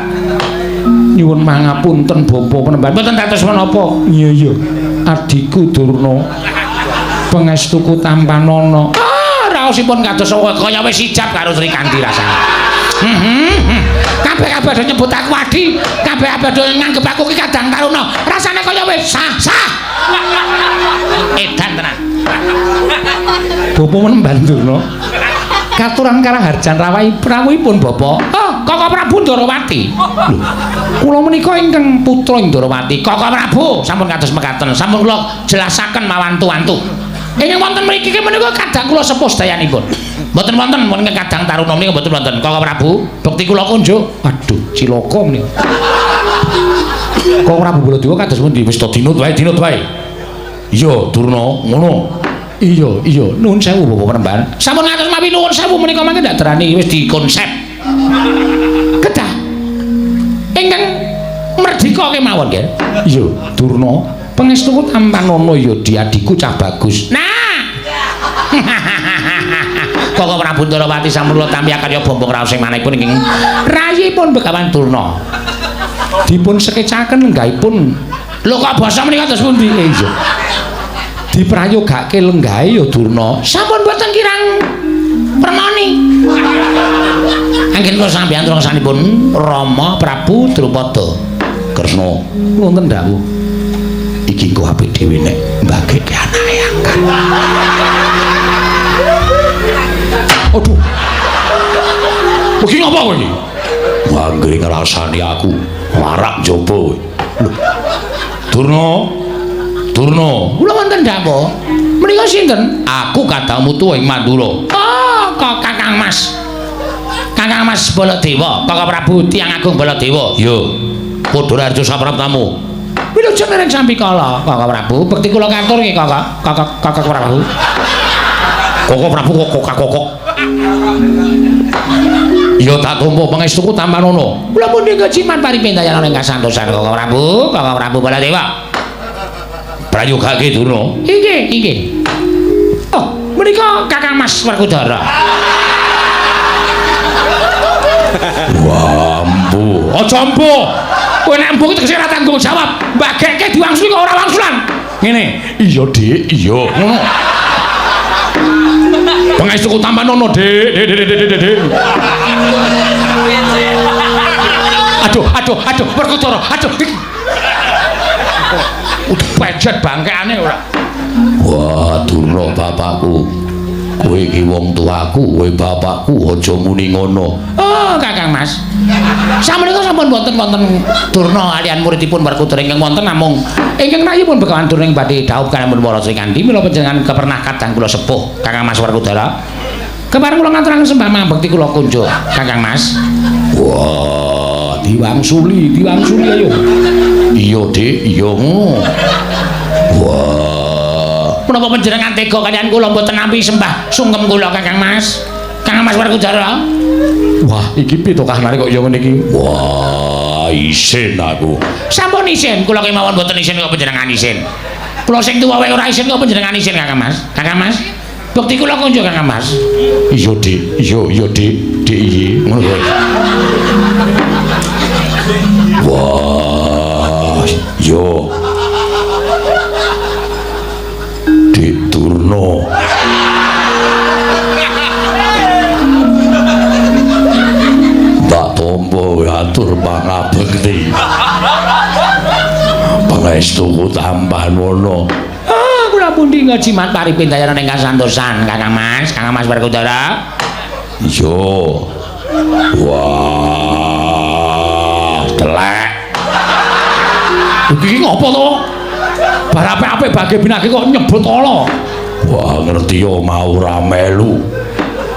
Speaker 1: Nyuwun mangapunten Bapa Penemban.
Speaker 2: Mboten dados menapa.
Speaker 1: Iya iya. Adhiku Durna, pangestuku tampanana.
Speaker 2: Ah, raosipun kados kaya wis ijab karo Srikandhi rasane. Kabeh-kabeh do nyebut aku adi, kabeh-kabeh do nganggep aku ki kadang taruna. Rasane kaya wis sah, sah. Edan tenan.
Speaker 1: Bapa Penemban Durna katuran karaharjan rawuhipun Bapa.
Speaker 2: Oh, Kaka Prabu Ndorowati.
Speaker 1: Lho, kula menika ingkang putra Ndorowati.
Speaker 2: Kaka Prabu sampun kados mekaten, sampun kula jelasaken mawantu-wantu. Ingkang wonten mriki ki menika kadang kula sepuh sedayanipun. Mboten wonten menika kadang taruna menika mboten wonten. Kaka Prabu, bekti kula kunjuk.
Speaker 1: Aduh, cilaka menika. Kaka Prabu Baladewa kados pundi? Wis to dinut wae, dinut wae. Iya, Durna, ngono. Iya, iya, nuwun sewu Bapak Penemban.
Speaker 2: Sampun ngantos mawi nuwun sewu menika mangke ndak derani wis dikonsep. Kedah ingkang merdika kemawon nggih.
Speaker 1: Iya, Durna, pangestuku tampanana ya diadiku cah bagus.
Speaker 2: Nah. Kaka Prabu Ndorowati sampun kula tampi akarya bombong raos sing manahipun ingkang rayipun Begawan Durna.
Speaker 1: Dipun sekecaken lenggahipun.
Speaker 2: Lho kok basa menika terus pundi?
Speaker 1: Iya. Diprayogake lenggahe ya Durna.
Speaker 2: Sampun boten kirang permoni. Anggen kula sampeyan trungsanipun Rama Prabu Drupada
Speaker 1: Kresna. Wonten dawuh. Iki engko apik dhewe nek mbageke anake angkat. Aduh. Iki ngapa kowe iki? Anggere ngrasani aku warak njaba kowe. Lho. Durna. Durna.
Speaker 2: Kula wonten dawuh. Menika sinten?
Speaker 1: Aku kadangmu tuwa ing Mandura.
Speaker 2: Oh, kok Kakang Mas. Kakang Mas Baladewa, Kakang Prabu Tiyang Agung Baladewa.
Speaker 1: Iya. Padha raharja sapraptamu.
Speaker 2: Wilujeng ring sambikala, Kakang Prabu. Bekti kula katur nggih, Kakang. Kakang Kakang Prabu.
Speaker 1: Koko Prabu kok kokak kokok. Ya tak tampa pangestuku tampanono.
Speaker 2: Kula pundi kejiman paripindayan ing kasantosan Kakang Prabu, Kakang Prabu Baladewa.
Speaker 1: Prayogake Durna.
Speaker 2: Inggih, inggih. Oh, menika Kakang Mas Werkudara.
Speaker 1: Wah, ampuh. Aja ampuh.
Speaker 2: Kowe nek embuh tegese ora tanggung jawab. Mbageke diwangsuli kok ora wangsulan.
Speaker 1: Ngene. Iya, Dik. Iya, ngono. Pangestuku tampanono, Dik. Dik, Dik, Dik, Dik, Dik.
Speaker 2: Aduh, aduh, aduh, Werkudara. Aduh.
Speaker 1: Udah pejet bangkeane ora. Wah, Durna bapakku. Kowe iki wong tuaku, kowe bapakku aja muni ngono.
Speaker 2: Oh, Kakang Mas. Samenika sampun wonten-wonten Durna alian muridipun Werkudara ingkang wonten namung ingkang rayipun Begawan Durna ing badhe dhaup kaliyan para Srikandhi mila panjenengan kepernah kadang kula sepuh Kakang Mas Werkudara. Kepareng kula ngaturaken sembah mambekti kula kunjuk Kakang Mas.
Speaker 1: Wah, diwangsuli, diwangsuli ayo. Iya, Dik, iya ngono. Wah,
Speaker 2: Menapa panjenengan tega kaliyan kula mboten nampi sembah sungkem kula Kakang Mas? Kakang Mas Werkudara.
Speaker 1: Wah, iki piye to kahanane kok ya ngene iki? Wah, isin aku.
Speaker 2: Sampun isin, kula kemawon mboten isin kok panjenengan isin. Kula sing tuwa wae ora isin kok panjenengan isin Kakang Mas. Kakang Mas, bekti kula kunjuk Kakang Mas.
Speaker 1: Iya, Dik. Iya, iya, Dik. Dik iki ngono kowe. Wah, yo. Dik Durna. Tak tampa atur pangabekti. Pangestuku tampanono.
Speaker 2: Ah, kula pundi ngajimat paripindayan ing kasantosan Kakang Mas, Kakang Mas Werkudara.
Speaker 1: Iya. Wah, telek.
Speaker 2: Iki ngopo to? Bar apik-apik bage binage kok nyebut ala.
Speaker 1: Wah, ngerti yo mau ora melu.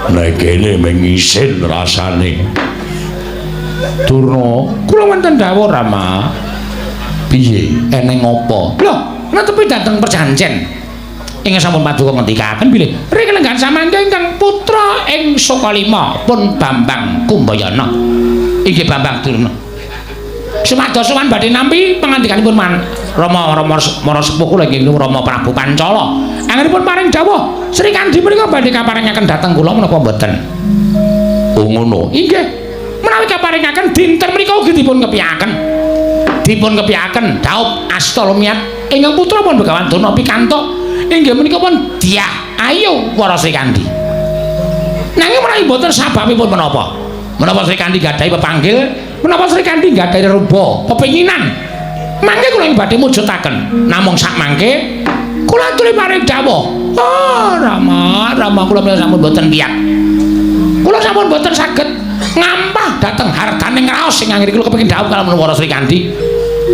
Speaker 1: Nek kene mengisin rasane. Durna,
Speaker 2: kula wonten dawuh Rama.
Speaker 1: Piye? Eneng apa?
Speaker 2: Lho, netepi dhateng perjanjen. Ingkang sampun paduka ngendikaken bilih ring lenggan samangke ingkang putra ing Sukalima pun Bambang Kumbayana. Inggih Bambang Durna. Sumados sowan badhe nampi pangandikanipun man Rama Rama Mara sepuh kula inggih Rama Prabu Pancala. Anggenipun paring dawuh Srikandhi menika badhe kaparingaken dhateng kula menapa mboten?
Speaker 1: Oh ngono.
Speaker 2: Inggih. Menawi kaparingaken dinten menika ugi dipun kepiyaken. Dipun kepiyaken dhaup asta lumiat ingkang putra pun Begawan Durna pikantuk inggih menika pun Dyah Ayu Wara Srikandhi. Nanging menawi mboten sababipun menapa? Menapa Srikandhi gadhahi pepanggil? Menapa Srikandhi gadhahi rupa pepenginan? Mangke kula ing badhe mujudaken. Namung sak mangke kula aturi paring dawuh. Oh, Rama, Rama kula menika sampun mboten piyat. Kula sampun mboten saged ngampah dhateng hartaning raos sing anggere kula kepengin dhawuh kalamun Wara Srikandhi.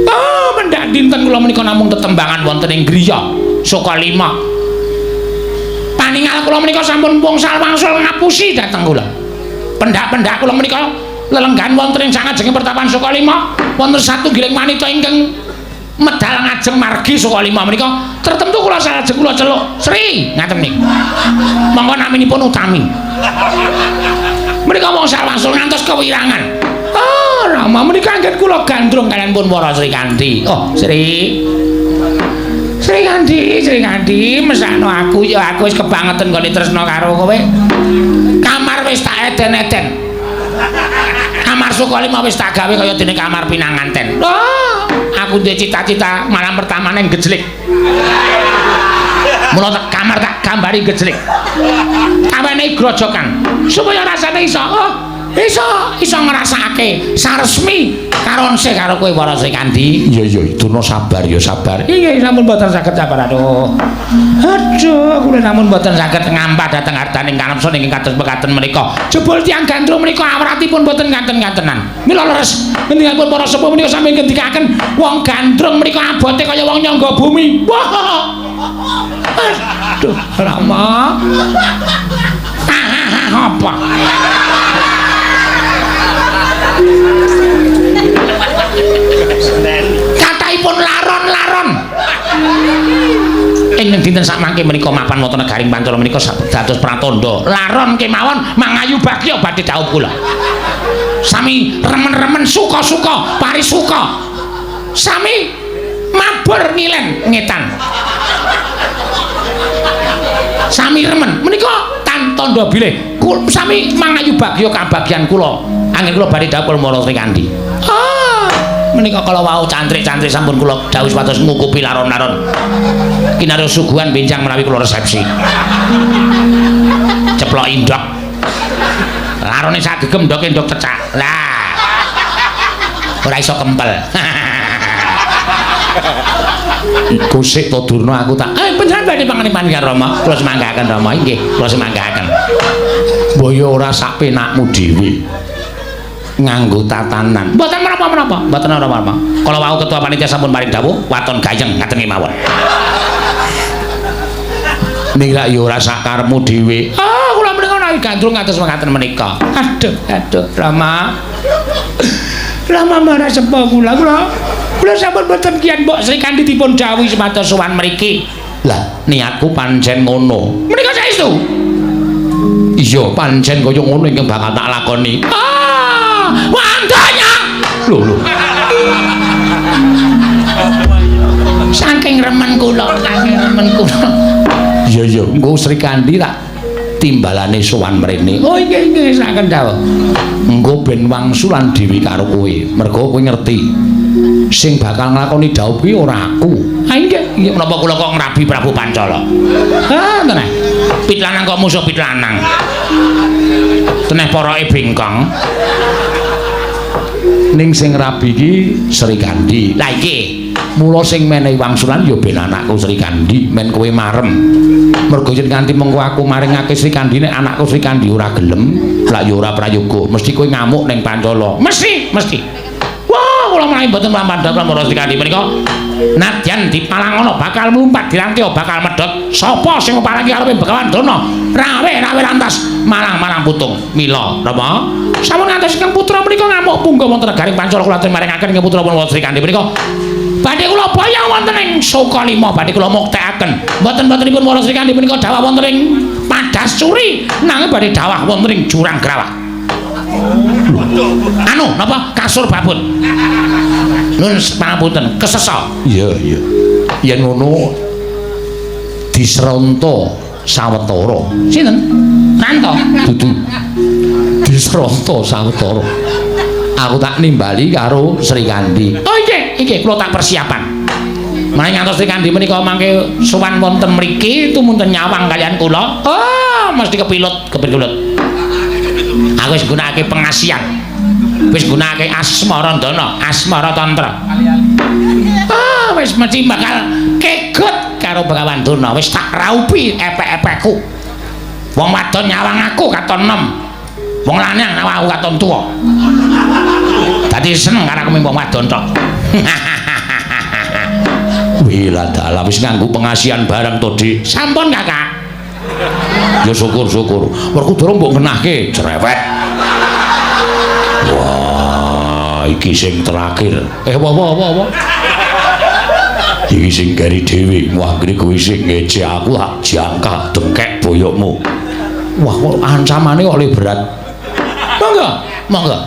Speaker 2: Oh, mendhak dinten kula menika namung tetembangan wonten ing griya Sukalima. Paningal kula menika sampun wngsal wangsul ngapusi dhateng kula. Pendak-pendak kula menika lelenggan wonten ing sangajenge pertapan Sukalima wonten satunggiling wanita ingkang medal ngajeng margi Sukalima menika tertentu kula salajeng kula celuk Sri ngaten niku. Monggo naminipun Utami. Menika wngsal wangsul ngantos kewirangan. Oh, Rama menika anggen kula gandrung kaliyan pun para Srikandhi. Oh, Sri. Srikandhi, Srikandhi, mesakno aku ya aku wis kebangeten gone tresna karo kowe. Kamar wis tak eden-eden. Kamar Sukalima wis tak gawe kaya dene kamar pinanganten. Oh, aku duwe cita-cita malam pertamane gejlik. Mula tak kamar tak gambari gejlik. Tawenehi grojokan supaya rasane iso oh, iso ngrasakake saresmi karonse karo kowe para Srikandi.
Speaker 1: Iya iya, Durna sabar ya sabar.
Speaker 2: Iya sampun mboten saged sabar aduh. Aduh, kula sampun mboten saged ngampah dhateng hartaning kanepson ingkang kados mekaten menika. Jebul tiyang gandrung menika awratipun mboten kanten-kantenan. Mila leres ngendikanipun para sepuh menika sami ngendikaken wong gandrung menika abote kaya wong nyangga bumi. Wah. Aduh, Rama. Apa? Kataipun laron-laron. Ing dinten sakmangke menika mapan wonten negaring Pancala menika dados pratandha. Laron kemawon mangayu bagya badhe dhaup kula. Sami remen-remen suka-suka, parisuka. Sami mabur ngilen ngetan. Sami remen menika tandha bilih sami mangayu bagya kabagyan kula. Anggen kula badhe dhaup kula Mara Srikandi. Ah, menika kala wau cantrik-cantrik sampun kula dhawuh supados ngukupi laron-laron. Kinarya suguhan benjang menawi kula resepsi. Ceplok indok. Larone sak gegem ndoke ndok cecak. Lah. Ora iso kempel.
Speaker 1: Iku sik to Durna aku tak
Speaker 2: panjenengan badhe pangenipan karo Rama. Kula semanggaken Rama inggih, kula semanggaken.
Speaker 1: Mbok ya ora sak penakmu dhewe. Nganggo tatanan.
Speaker 2: Mboten menapa-menapa, mboten menapa-menapa. Kala wau ketua panitia sampun paring dawuh waton gayeng ngaten kemawon.
Speaker 1: Ning lak ya ora sak karepmu dhewe.
Speaker 2: Ah, kula menika menawi gandrung kados mekaten menika. Aduh, aduh, Rama. Rama marah sepo kula. Kula sampun mboten kian mbok Srikandi dipun dawuhi supados sowan mriki.
Speaker 1: Lah, niatku pancen ngono.
Speaker 2: Menika saestu?
Speaker 1: Iya, pancen kaya ngono ingkang bakal tak lakoni.
Speaker 2: Ah, wandanya.
Speaker 1: Lho lho.
Speaker 2: Saking remen kula, saking remen kula.
Speaker 1: Iya iya, engko Srikandi tak timbalane sowan mrene.
Speaker 2: Oh inggih inggih saken dawuh.
Speaker 1: Engko ben wangsulan dhewe karo kowe. Mergo kowe ngerti sing bakal nglakoni dhaup kuwi ora aku.
Speaker 2: Ha inggih, inggih menapa kula kok ngrabi Prabu Pancala. Ha teneh. Pit lanang kok musuh pit lanang. Teneh poroke bengkong.
Speaker 1: Ning sing rabi iki Srikandi.
Speaker 2: Lah iki
Speaker 1: mula sing menehi wangsulan ya ben anakku Srikandi, men kowe marem. Mergo yen nganti mengko aku maringake Srikandi nek anakku Srikandi ora gelem, lak ya ora prayoga, mesti kowe ngamuk ning Pancala.
Speaker 2: Mesti, mesti. Wah, kula menawi mboten mlampah kula Srikandi menika nadyan dipalangono bakal mlumpat dirantya bakal medhot. Sapa sing nguparangi karepe Begawan Durna? Rawe-rawe lantas malang-malang putung. Mila, napa? Sampun ngantos ingkang putra menika ngamuk punggawa wonten negaring Pancala kula atur maringaken ingkang putra pun Srikandi menika. Badhe kula boyong wonten ing Sukalima, badhe kula muktekaken. Mboten-mbotenipun para Srikandi menika dawah wonten ing Padasuri, nanging badhe dawah wonten ing Jurang Grawah. Anu, napa? Kasur babut. Nun pangapunten, kesesa.
Speaker 1: Iya, iya. Yen ngono disronta sawetara.
Speaker 2: Sinten? Ranto.
Speaker 1: Dudu. Disronta sawetara. Aku tak nimbali karo Srikandi.
Speaker 2: Oh inggih, inggih kula tak persiapan. Menawi ngantos Srikandi menika mangke sowan wonten mriki tumunten nyawang kalian kula. Oh, mesti kepilut, kepilut. Aku wis nggunakake pengasihan. Wis nggunakake asmarandana, asmara tantra. Ah, wis mesti bakal kegot karo Begawan Durna. Wis tak raupi epek-epekku. Wong wadon nyawang aku katon enom. Wong lanang nyawang aku katon tuwa. Dadi seneng karo aku mung wong wadon tok.
Speaker 1: Wih lah dalah wis nganggo pengasihan barang to, Dik.
Speaker 2: Sampun, Kakak.
Speaker 1: Ya syukur-syukur. Werkudara mbok ngenahke cerewet. Wah, iki sing terakhir. Apa apa apa. Iki sing gari dhewe. Wah, ngene kowe sing ngece aku tak jangkah dengkek boyokmu. Wah, kok ancamane kok le berat.
Speaker 2: Monggo, monggo.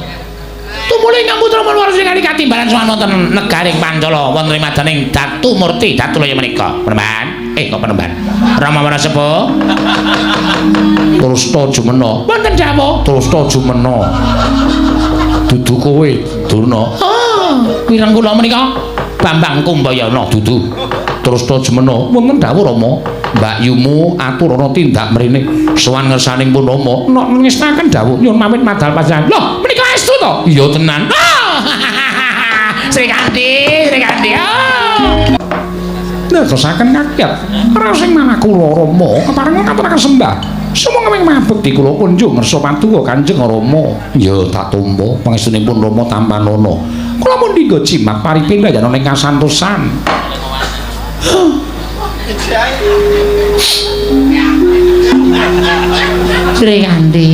Speaker 2: Tumuli ingkang putra Manwara Srikandi katimbalan sowan wonten negaring Pancala wonten ing madaning Datu Murti Datulaya menika. Penemban. Kok penemban. Rama Wara Sepuh.
Speaker 1: Terus to jumena.
Speaker 2: Wonten dawuh.
Speaker 1: Terus to jumena. Dudu kowe, Durna.
Speaker 2: Oh, wireng kula menika Bambang Kumbayana
Speaker 1: dudu. Terus to jemena wonten dawuh Rama, Mbakyumu aturana tindak mrene sowan ngersaning pun Rama. Nok ngestaken dawuh nyuwun pamit madal panjenengan. Lho, menika estu to? Iya tenan.
Speaker 2: Oh. Srikandi, Srikandi. Oh.
Speaker 1: Netesaken kakyat. Ora sing manah kula Rama kepareng ngaturaken sembah. Sumangga mabekti kula kunjung ngersa paduka Kanjeng Rama. Ya tak tampa pangestunipun Rama tampanana. Kula pun dinggo jimat paripindayana ing kasantosan.
Speaker 2: Srikandi,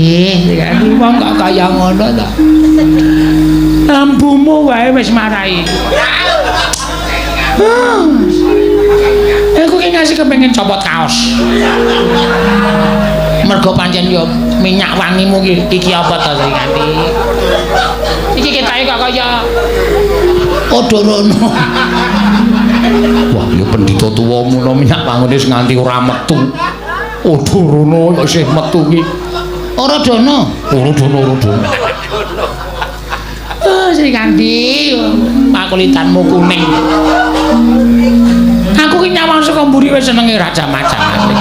Speaker 2: Srikandi wong kok kaya ngono to. Lambumu wae wis marai. Aku ki ngasih kepengin copot kaos. Mergo pancen yo minyak wangimu iki apa to Srikandi? Iki ketoke kok kaya Odorono.
Speaker 1: Wah, ya pendhita tuwa ngono minyak wangune wis nganti ora metu. Odorono kok isih metu ki.
Speaker 2: Ora dono.
Speaker 1: Ora dono, ora dono.
Speaker 2: Oh, Srikandi, pakulitanmu kuning. Aku ki nyawang saka mburi wis senenge raja macam Srikandi.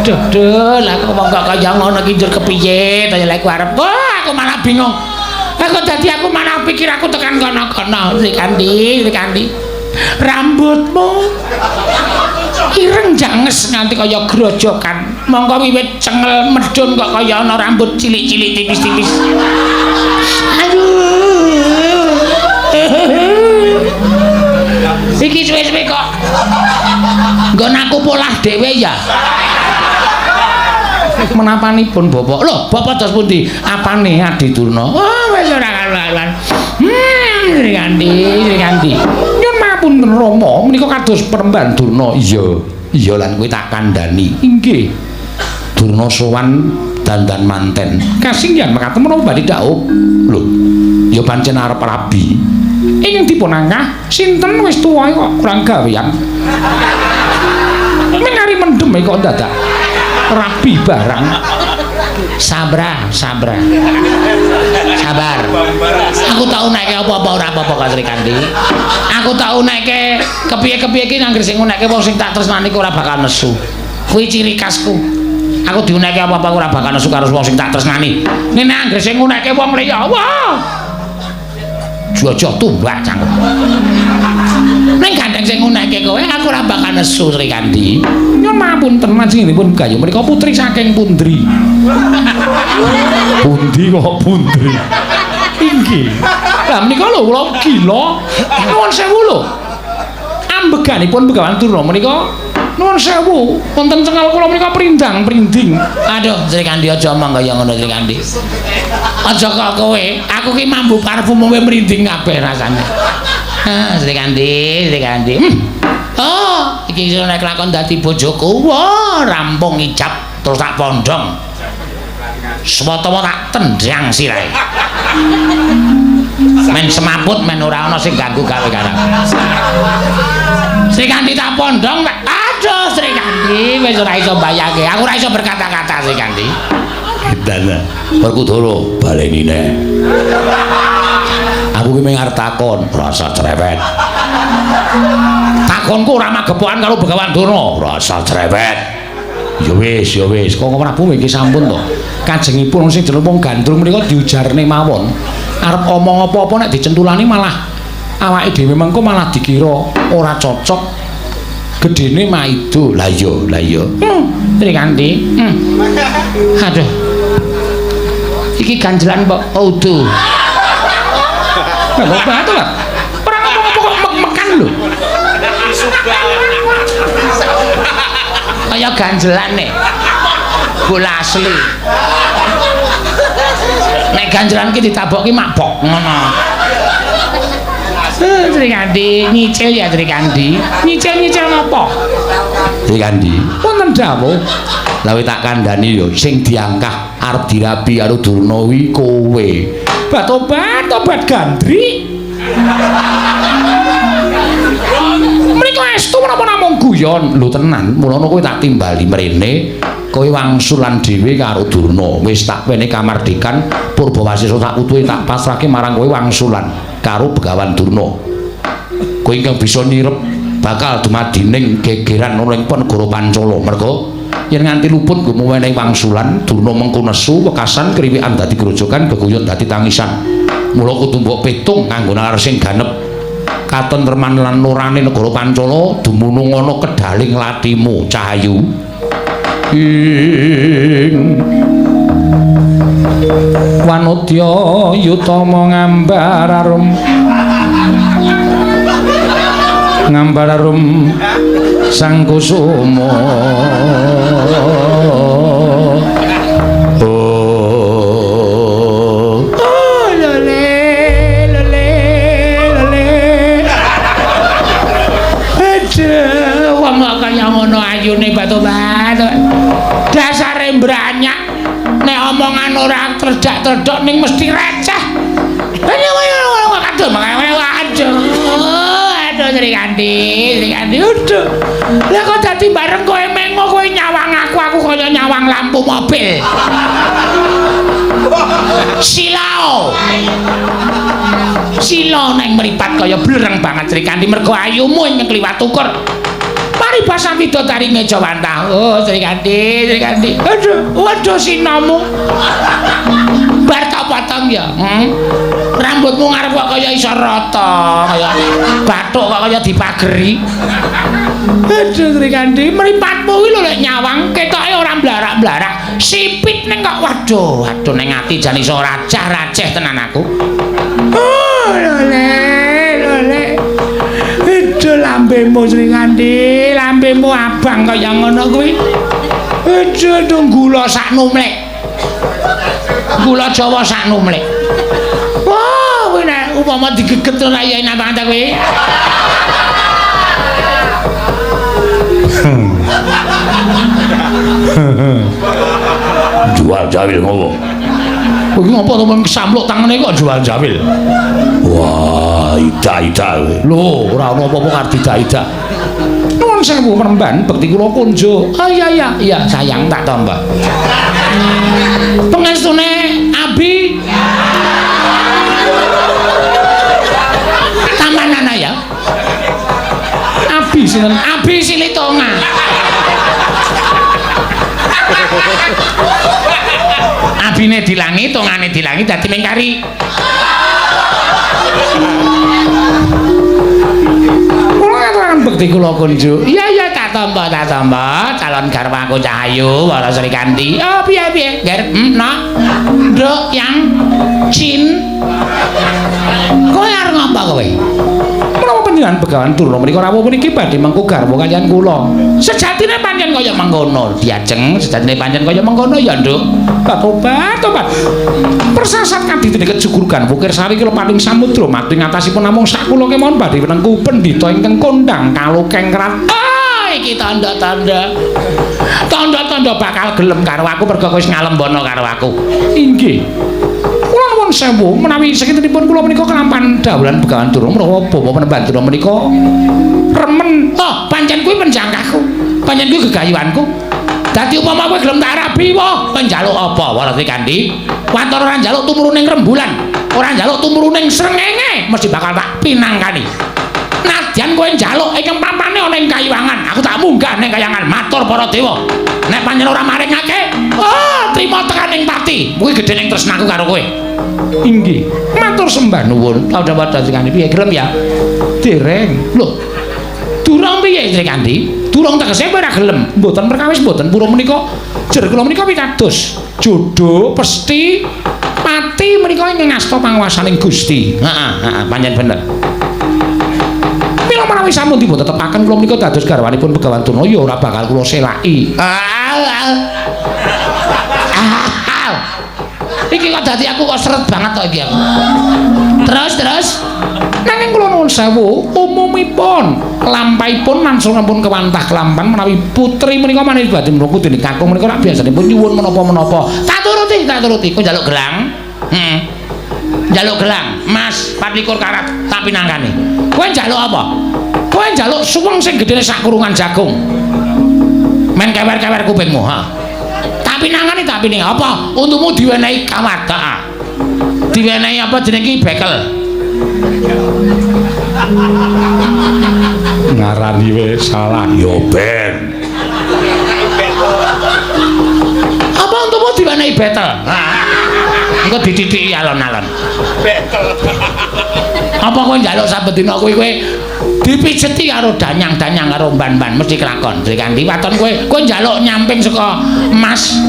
Speaker 2: Duh, duh, lah kok wong kok kaya ngono ki njur kepiye to lek arep. Wah, aku malah bingung. Aku dadi aku malah pikir aku tekan kono-kono Srikandi, Srikandi. Rambutmu ireng janges nganti kaya grojokan. Mongko wiwit cengel medhun kok kaya ana rambut cilik-cilik tipis-tipis. Aduh. Iki suwe-suwe kok nggon aku polah dhewe ya.
Speaker 1: Menapanipun Bapak? Lho, Bapak dos pundi? Apane Adi Durna?
Speaker 2: Oh, wis ora karuan. Srikandi, Srikandi.
Speaker 1: Nyuwun mapunten Rama, menika kados peremban Durna. Iya, iya lan kowe tak kandhani. Inggih. Durna sowan dandan manten. Kasinggihan mekaten menapa badhe dhaup? Lho, ya pancen arep rabi. Ingkang dipun angkah sinten wis tuwa kok kurang gawean. Mengari mendem kok dadak rabi barang.
Speaker 2: Sabra, sabra. Sabar. Aku tau naike apa-apa ora apa-apa kok Srikandi. Aku tau naike kepiye-kepiye iki anggere sing ngunekke wong sing tak tresnani ora bakal nesu. Kuwi ciri khasku. Aku diunekke apa-apa ora bakal nesu karo wong sing tak tresnani. Nek anggere sing ngunekke wong liya, wah. Jojoh tumbak cangkem. Ning gandeng sing ngunekke kowe aku ora bakal nesu Srikandi.
Speaker 1: Nyuwun mapunten panjenenganipun gayuh menika putri saking pundri. Pundi kok pundri? Inggih. Lah menika lho kula gila. Nuwun sewu lho. Ambeganipun Begawan Durna menika nuwun sewu wonten cengal kula menika prindang-prinding.
Speaker 2: Aduh Srikandi aja omong kaya ngono Srikandi. Aja kok kowe, aku ki mambu parfum kowe mrinding kabeh rasane. Ah Srikandi, Srikandi. Oh, iki iso nek lakon dadi bojoku. Wah, rampung ijab terus tak pondong. Swatawa tak tendang sirahe. Men semaput men ora ana sing ganggu gawe karep. Srikandi tak pondong. Aduh Srikandi wis ora iso mbayangke. Aku ora iso berkata-kata Srikandi.
Speaker 1: Edan. Werkudara baleni neh. Aku ki mung arep takon, rasa cerewet. Takonku ora magepokan karo Begawan Durna, rasa cerewet. Ya wis, ya wis. Kok Prabu iki sampun to. Kajengipun sing jeneng wong gandrung menika diujarne mawon. Arep omong apa-apa nek dicentulani malah awake dhewe mengko malah dikira ora cocok. Gedene maido. Lah iya, lah iya.
Speaker 2: Srikandi. Aduh. Iki ganjelan kok udu.
Speaker 1: Lah kok batu lah. Ora ngomong apa kok mek-mekan lho.
Speaker 2: Kaya ganjelan nih. Bola asli. Nek ganjelan ki ditaboki mabok ngono. Srikandi nyicil ya Srikandi. Nyicil-nyicil napa?
Speaker 1: Srikandi. Wonten dawuh. Lah tak kandhani yo sing diangkah arep dirabi karo Durna kuwi kowe. Batobat, tobat gandri. Menika estu menapa namung guyon? Lho tenan, mulane kowe tak timbali mrene. Kowe wangsulan dhewe karo Durna. Wis tak wene kamardikan Purbawasesa tak utuhe tak pasrahke marang kowe wangsulan karo Begawan Durna. Kowe ingkang bisa nyirep bakal dumadining gegeran ana ing negara Pancala. Merga yen nganti luput nggo wenehi wangsulan, Durna mengko nesu wekasan kriwikan dadi grojogan geguyon dadi tangisan. Mula kudu mbok pitung kanggo nalar sing ganep katentreman lan nurane negara Pancala dumunung ana kedaling latimu Cahayu. Ing wanodya yutama ngambar arum ngambar arum sang kusuma. Oh, lole lole lole. Aduh, wong kok kaya ngono ayune batu-batu. Dasare mbranyak nek omongan ora tredak-tredok ning mesti receh. Aduh, aduh Srikandi, Srikandi aduh. Lah kok dadi bareng kowe mengo kowe nyawang aku, aku kaya nyawang lampu mobil. Silao. Sila nang mripat kaya blereng banget Srikandi mergo ayumu ing kliwat ukur. Paribasan widodari ngejawantah. Oh Srikandi, Srikandi. Aduh, waduh sinamu. Bar tak potong ya. Rambutmu ngarep kok kaya iso rata, kaya bathuk kok kaya dipageri. Aduh Srikandi, mripatmu kuwi lho lek nyawang ketoke ora mblarak-mblarak. Sipit ning kok waduh, waduh ning ati jan iso racah-raceh tenan aku. Oh, lole, lole. Aduh lambemu Srikandi, lambemu abang kaya ngono kuwi. Aduh, aduh gula sak numlek. Gula Jawa sak numlek. Wah, kuwi nek upama digeget ora ya enak banget kuwi.
Speaker 3: Jual jawil ngopo?
Speaker 1: Kuwi ngopo to men kesampluk tangane kok jual jawil.
Speaker 3: Wah, ida-ida.
Speaker 1: Lho, ora ono apa-apa karo ida-ida. Nuwun sewu peremban bekti kula kunjuk. Oh iya iya, iya sayang tak tambah. Pengestune Abi. Tamanana ya. Abi sinten? Abi Silitonga. Abine dilangi, tongane dilangi dadi mengkari. Kula ngaturaken bekti kula kunjuk. Iya iya tak tampa, tak tampa. Calon garwaku Cahayu Wara Srikandi. Oh piye piye? Ger, nak. Nduk yang Cin. Kowe arep ngapa kowe? Menapa panjenengan Begawan Durna menika rawuh puniki badhe mengku garwa kaliyan kula. Sejatine pancen kaya mengkono, Diajeng, sejatine pancen kaya mengkono ya, Nduk. Tobat, tobat. Persasat kadidene kejugurugan Wukir Sari kula pating samudra mati ngatasipun namung sakula kemawon badhe wenengku pendhita ingkang kondhang kalokeng kerat. Ah, iki tandha-tandha. Tandha-tandha bakal gelem karo aku merga kowe wis ngalembono karo aku. Inggih. Kula nuwun sewu menawi sakintenipun kula menika kelampan dawuhan Begawan Durna menawa bapa Penemban Durna menika remen. Oh, pancen kuwi penjangkahku. Pancen kuwi gegayuhanku. Dadi upama kowe gelem tak rabi, wah, kowe njaluk apa Wara Srikandi? Wantara ora njaluk tumurune rembulan, ora njaluk tumurune srengenge, mesti bakal tak pinangkani. Nadyan kowe njaluk ingkang papane ana ing kayuwangan, aku tak munggah ning kayangan matur para dewa. Nek pancen ora maringake, oh, trima tekan ing pati. Kuwi gedhe ning tresnaku karo kowe. Inggih, matur sembah nuwun. Padha-padha Srikandi piye gelem ya? Dereng. Lho, durung piye Srikandi? Durung tegese kowe ora gelem. Mboten perkawis mboten pura menika. Jer kula menika pitados. Jodoh pesti pati menika ingkang ngasta panguwasaning Gusti. Heeh, heeh, pancen bener. Mila menawi sampun dipun tetepaken kula menika dados garwanipun Begawan Durna ya ora bakal kula selaki. Iki kok dadi aku kok seret banget to iki aku. Terus terus nanging kula nuwun sewu umumipun lampahipun langsung ampun kewantah kelampan menawi putri menika manis badhe mluku dening kakung menika rak biasanipun nyuwun menapa-menapa. Tak turuti, tak turuti. Kok njaluk gelang? Heeh. Njaluk gelang, Mas 24 karat tak pinangkani. Kowe njaluk apa? Kowe njaluk suweng sing gedene sak kurungan jagung. Men kewer-kewer kupingmu, ha.
Speaker 2: Tak pinangani tak pining apa? Untumu diwenehi kawat, heeh. Diwenehi apa jeneng iki bekel.
Speaker 1: Ngarani wis salah
Speaker 3: ya ben.
Speaker 2: Apa untumu diwenehi betel? Engko dititiki alon-alon.
Speaker 4: Betel.
Speaker 2: Apa kowe njaluk saben dina kuwi kowe dipijeti karo danyang-danyang karo mban-mban mesti kelakon. Srikandi waton kowe kowe njaluk nyamping saka emas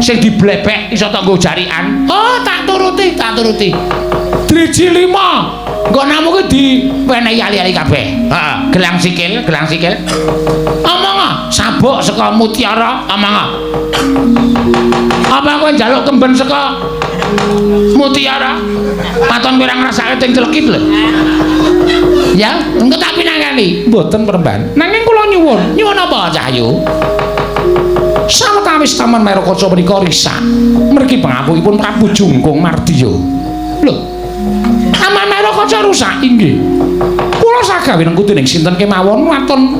Speaker 2: sing diblebek iso tok nggo jarikan. Oh, tak turuti, tak turuti. Driji 5. Nggonamu kuwi diwenehi ali-ali kabeh. Heeh, gelang sikil, gelang sikil. Omong sabuk saka mutiara, omong. Apa kowe njaluk kemben saka mutiara? Waton kowe ora ngrasake teng celekit lho. Ya, engko tak pinangkani.
Speaker 1: Mboten Peremban. Nanging kula nyuwun.
Speaker 2: Nyuwun apa, Cahyu?
Speaker 1: Sawetawis Taman Maerakaca menika risak. Mergi pangapuhipun Prabu Jungkung Mardiya. Lho.
Speaker 2: Taman Maerakaca rusak
Speaker 1: inggih. Kula sagawe nengku dening sinten kemawon waton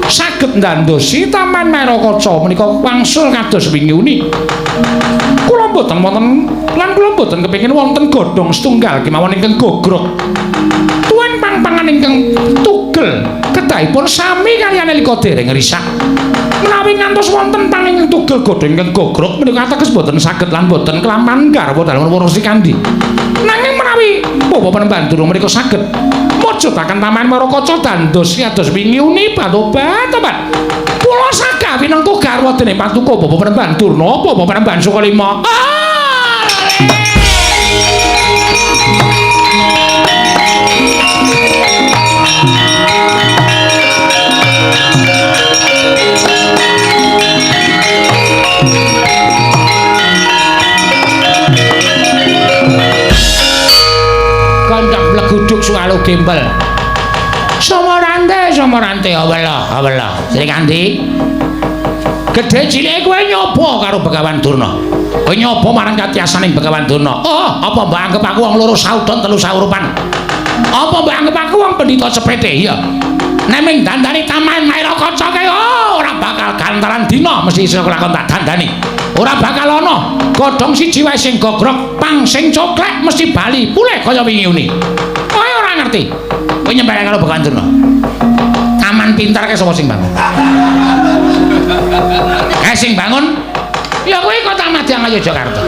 Speaker 1: saged ndandosi Taman Maerakaca menika wangsul kados wingi uni. Kula mboten wonten lan kula mboten kepengin wonten godhong setunggal kemawon ingkang gogrok. Tuwin pang-pangan ingkang tugel kedahipun sami kaliyan nalika dereng risak. Menawi ngantos wonten pang ingkang tugel godhong ingkang gogrok menika ateges mboten saged lan mboten kelampahan garwa dalem Wara Srikandi. Nanging menawi Bapak Panembahan Durna menika saged mujudaken Taman Maerakaca dandos kados wingi uni batobat tobat. Kula sagah winengku garwa dening Patuko Bapak Panembahan Durna, Bapak Panembahan Sukalima. Kondang bleguduk suwalu gembel. Somorante, somorante, awela, awela. Srikandi. Gedhe cilike kowe nyoba karo Begawan Durna. Kowe nyoba marang katiyasaning Begawan Durna. Oh, apa mbok anggep aku wong loro saudon telu saurupan? Apa mbok anggep aku wong pendhita cepete? Iya. Nek ming dandani Taman Maerakaca kae, oh, ora bakal gantaran dina mesti iso kelakon tak dandani. Ora bakal ana godhong siji wae sing gogrok, pang sing coklek mesti bali pulih kaya wingi uni. Kowe ora ngerti. Kowe nyempelek karo Begawan Durna. Taman pintar kae sapa sing bangun? Kae sing bangun ya kuwi Kota Madya Ngayogyakarta.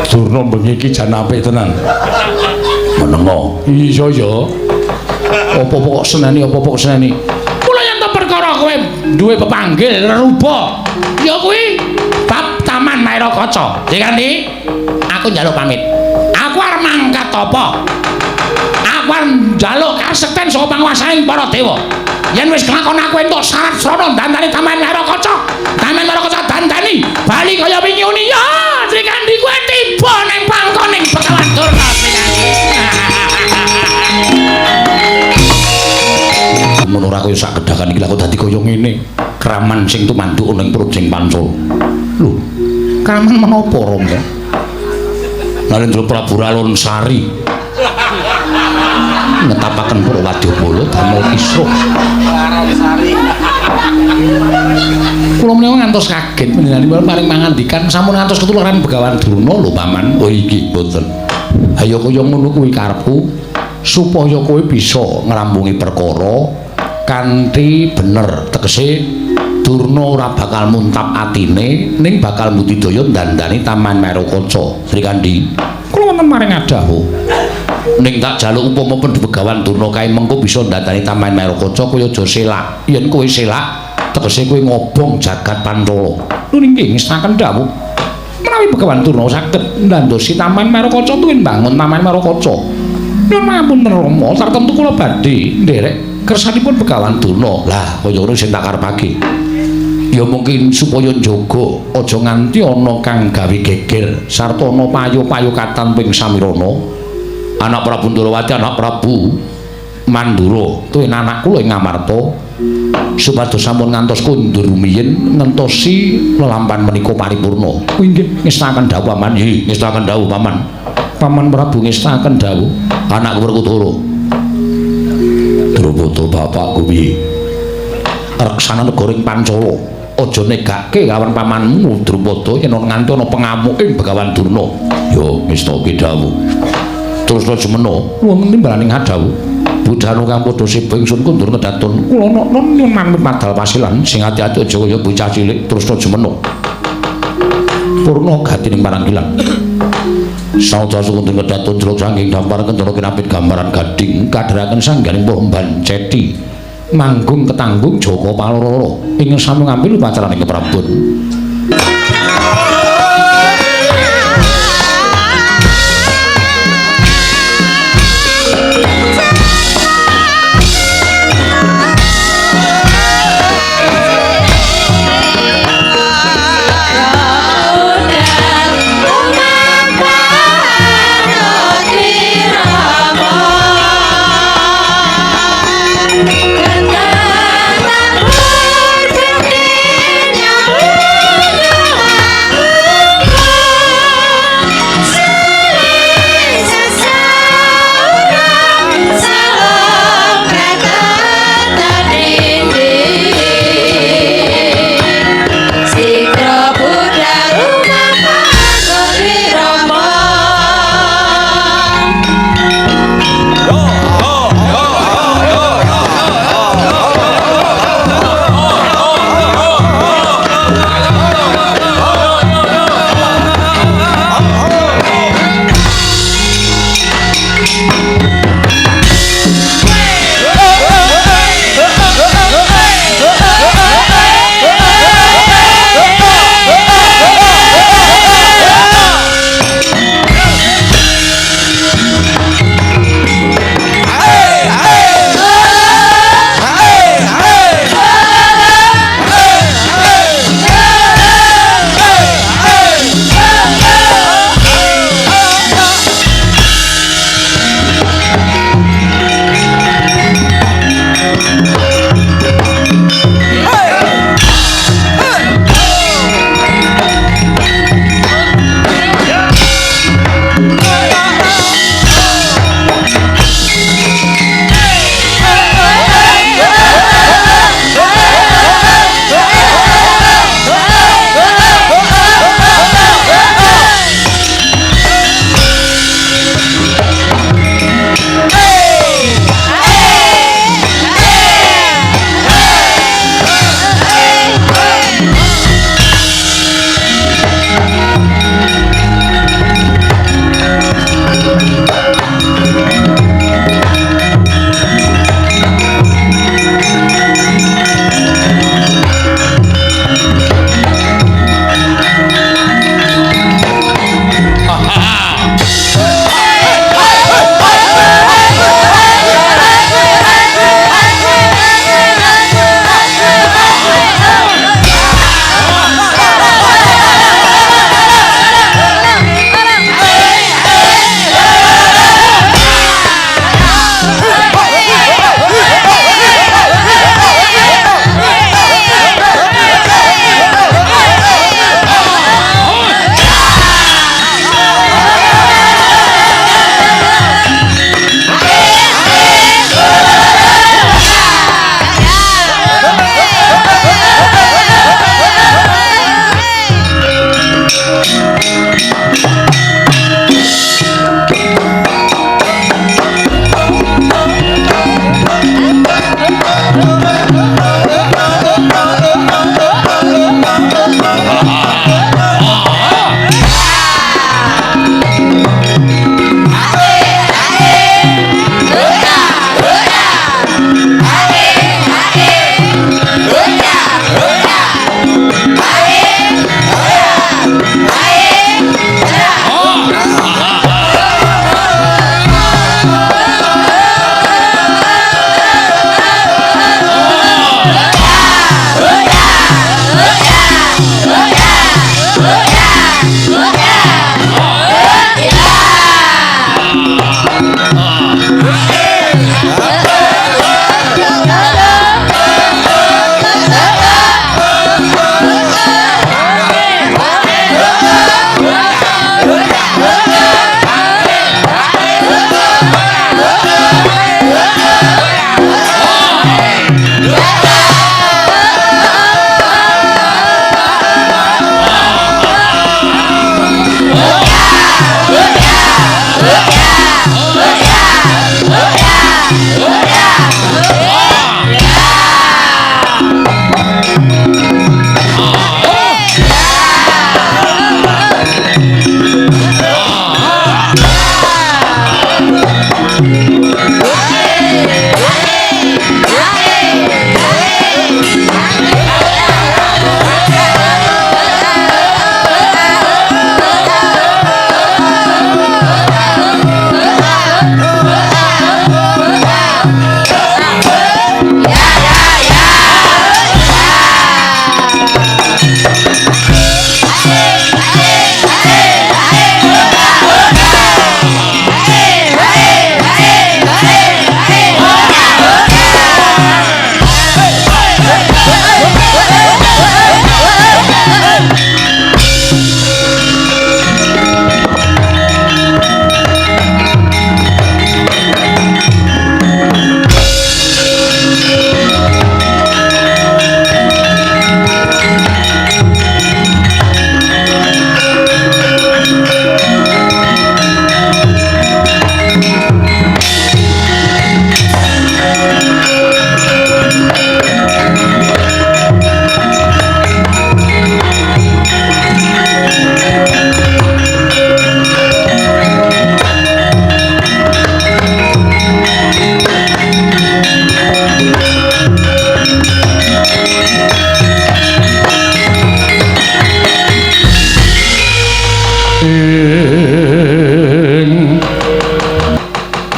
Speaker 1: Durna bengi iki jan apik tenan.
Speaker 3: Menengo.
Speaker 1: Iya ya. Apa-apa kok seneni, apa-apa kok seneni.
Speaker 2: Mula yen to perkara kowe duwe pepanggil reruba, ya kuwi bab Taman Maerakaca. Srikandi, aku njaluk pamit. Aku arep mangkat apa? Aku arep njaluk kasekten saka panguwasaning para dewa. Yen wis kelakon aku entuk syarat srana dandani Taman Maerakaca. Taman Maerakaca dandani bali kaya wingi uni. Ya, Srikandi kowe tiba ning pangkoning Begawan Durna, Srikandi.
Speaker 1: Mun ora kaya sak gedhakan iki lha kok dadi kaya ngene. Kraman sing tumanduk ning perut sing pancul. Lho, kraman menapa, Rama? Narendra Prabu Ralon Sari ngetapaken para wadyabala damel kisruh. Kula menika ngantos kaget panjenenganipun paring mangandikan sampun ngantos ketularan Begawan Durna lho, Paman. Oh iki mboten. Ha ya kaya ngono kuwi karepku supaya kowe bisa ngrampungi perkara kanthi bener. Tegese Durna ora bakal muntap atine ning bakal mbudidaya ndandani Taman Maerakaca. Srikandi, kula wonten maring adawu. Ning tak jaluk upama Begawan Durna kae mengko bisa ndandani Taman Maerakaca kowe aja selak. Yen kowe selak, tegese kowe ngobong jagat Pancala. Lho nggih ngestaken dawuh. Menawi Begawan Durna saged ndandosi Taman Maerakaca tuwin bangun Taman Maerakaca. Nyuwun pangapunten Rama, tartemtu kula badhe nderek kersanipun Begawan Durna. Lah, kaya ngono sing tak karepake. Ya mungkin supaya njaga aja nganti ana kang gawe geger sarta ana payu-payukatan ping samirana. Anak Prabu Ndorowati, anak Prabu Mandura, tuwin anak kula ing Ngamarta supados sampun ngantos kundur rumiyin ngentosi lelampahan menika paripurna. Inggih, ngestakaken dawuh Paman. Nggih, ngestakaken dawuh Paman. Paman Prabu ngestakaken dawuh.
Speaker 3: Anakku Werkudara. Drupada bapakku piye?
Speaker 1: Reksana negara ing Pancala. Aja negake lawan pamanmu Drupada yen ana nganti ana pengamuking Begawan Durna. Ya ngestake dawuh. Terus jemena wonten timbalaning adawuh. Budhanu kang padha seba ingsun kundur kedaton. Kula nokno manut madal pasilan sing ati-ati aja kaya bocah cilik. Terus jemena. Purna gatining parangkilan. Sauta sukundur kedaton jeluk saking dampar kencana kinapit gambaran gading kadheraken sangganing Pomban Ceti. Manggung ketanggung Joko Paloro ing sami ngambil upacaraning keprabon.
Speaker 4: Tabur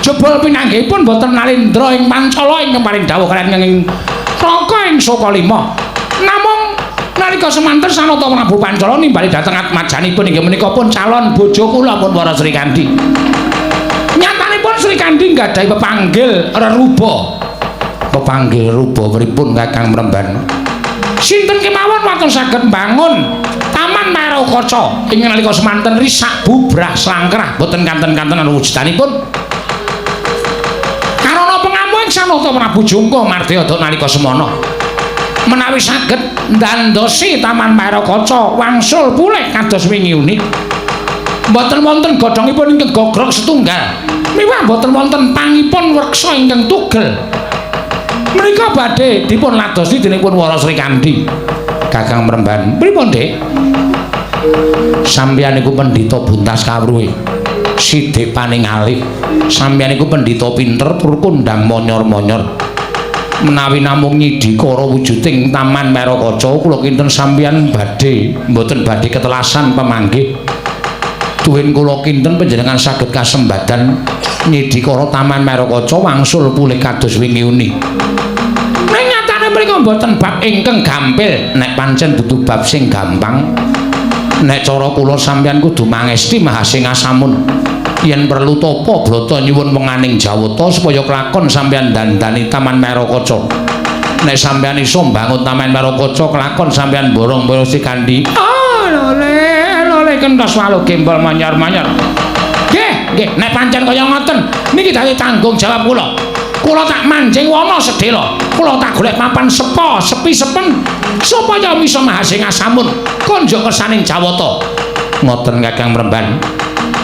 Speaker 2: Jebul pinanggihipun boten nalindra ing Pancala ingkang paring dawuh kaliyan ing Raka ing Sukalima. Namung nalika semanten Sanata Prabu Pancala nimbali dhateng atmajanipun inggih menika pun calon bojo kula pun para Srikandhi. Nyatanipun Srikandhi nggadahi pepanggil reruba. Pepanggil reruba pripun Kakang Mremban? Sinten kemawon wonten saged mbangun Taman Marokaca ing nalika semanten risak bubrah slangkrah boten kanten-kantenan wujudanipun. Karana pengamuing Sanata Prabu Jungka mardya nalika semana menawi saged ndandosi Taman Marokaca wangsul pulih kados wingi uni. Mboten wonten godhongipun ingkang gogrok setunggal. Miwah mboten wonten pangipun wreksa ingkang tugel. Menika badhe dipun ladosi dening pun Wara Srikandhi. Kakang Mremban, pripun, Dik? Sampeyan niku pendhita buntas kawruhe. Sidik paningalih. Sampeyan niku pendhita pinter tur kondhang monyor-monyor. Menawi namung nyidikara wujuding Taman Marokaca kula kinten sampeyan badhe mboten badhe ketelasan pemanggih. Tuwin kula kinten panjenengan saged kasembadan nyidikara Taman Marokaca wangsul pulih kados wingi uni. Ning nyatane mriku mboten bab ingkang gampil, nek pancen dudu bab sing gampang. Nek cara kula sampeyan kudu mangesti mahasingasamun. Yen perlu tapa brata nyuwun wenganing Jawata supaya kelakon sampeyan dandani Taman Marokaca. Nek sampeyan iso mbangun Taman Marokaca kelakon sampeyan borong para Srikandhi. Ah, lole, lole kentos walu gembol manyar-manyar. Nggih, nggih, nek pancen kaya ngoten niki dadi tanggung jawab kula. Kula tak manjing wana sedhela. Kula tak golek papan sepa, sepi sepen supaya misa mahasingasamun konjuk kersaning Jawata. Ngoten Kakang Mremban.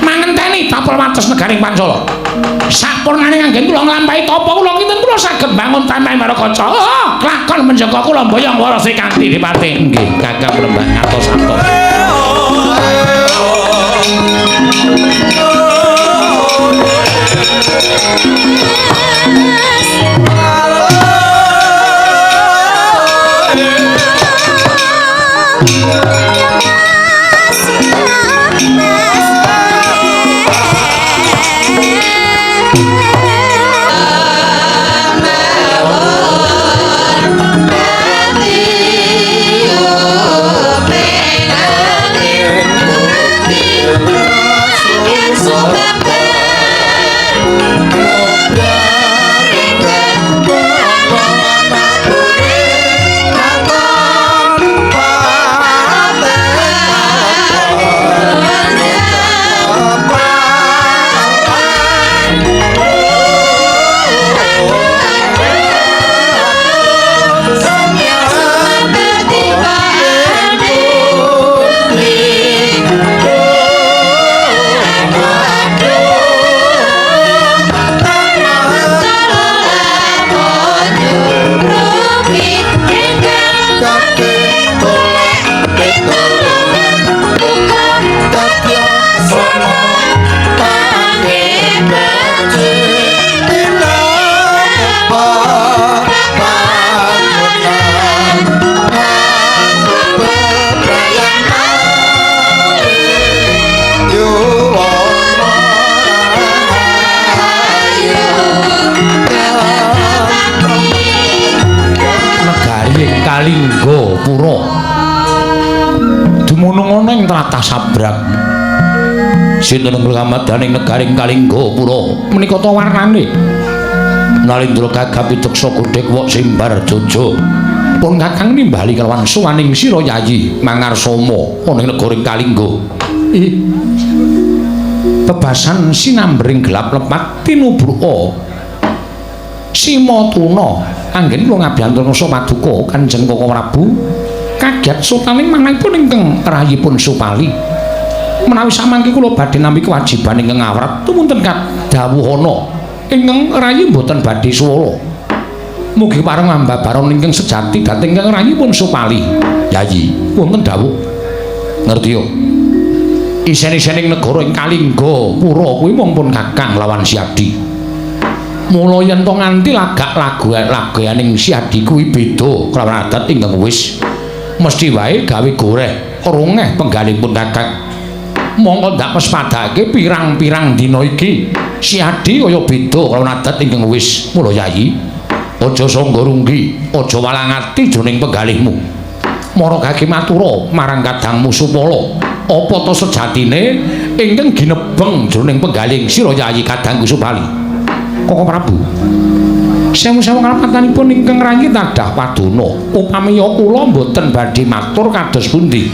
Speaker 2: Mangenteni tapel wates negaring Pancala. Sapurnane anggen kula nglampahi tapa kula kinten kula saged mbangun Taman Marokaca. Oh, kelakon menjaga kula mboyong Wara Srikandhi Dipati. Nggih, Kakang Mremban ngatos-atos.
Speaker 4: Bye.
Speaker 1: Kalingga Pura dumunung ana ing tlatah Sabrang. Sinten nglamadan ing negaring Kalingga Pura menika ta warnane Nalindra gagap pideksa godhek wok simbar jojo. Pun kakang nimbali kelawan suwaning sira Yayi mangarsama ana ing negaring Kalingga. Ih, bebasan sinambering gelap lepat tinubruka Simatuna. Anggen kula ngabyantur ngasa paduka Kanjeng Koko Prabu kaget sutaning manahipun ingkang rayipun Supali. Menawi samangke kula badhe nampi kewajiban ingkang awrat tumunten kadhawuhana ingkang rayi mboten badhe suwala. Mugi pareng ambabaron ingkang sejati dhateng ingkang rayipun Supali. Yayi, wonten dawuh. Ngertiya? Isen-isening negara ing Kalingga Pura kuwi mung pun kakang lawan Siadi. Mula yen to nganti lagak lagu-laguaning Siadi kuwi beda kelawan adat ingkang wis mesti wae gawe goreh rongeh penggalihipun kakang. Mongko ndak pespadake pirang-pirang dina iki Siadi kaya beda kelawan adat ingkang wis. Mula Yayi, aja sangga runggi, aja walang ati jroning penggalihmu. Mara gage matura marang kadangmu Supala, apa ta sejatine ingkang ginebeng jroning penggalih sira Yayi kadangku Supali? Koko Prabu, sewu-sewu kalapatanipun ingkang rayi tadah padana. Upami kula mboten badhe matur kados pundi.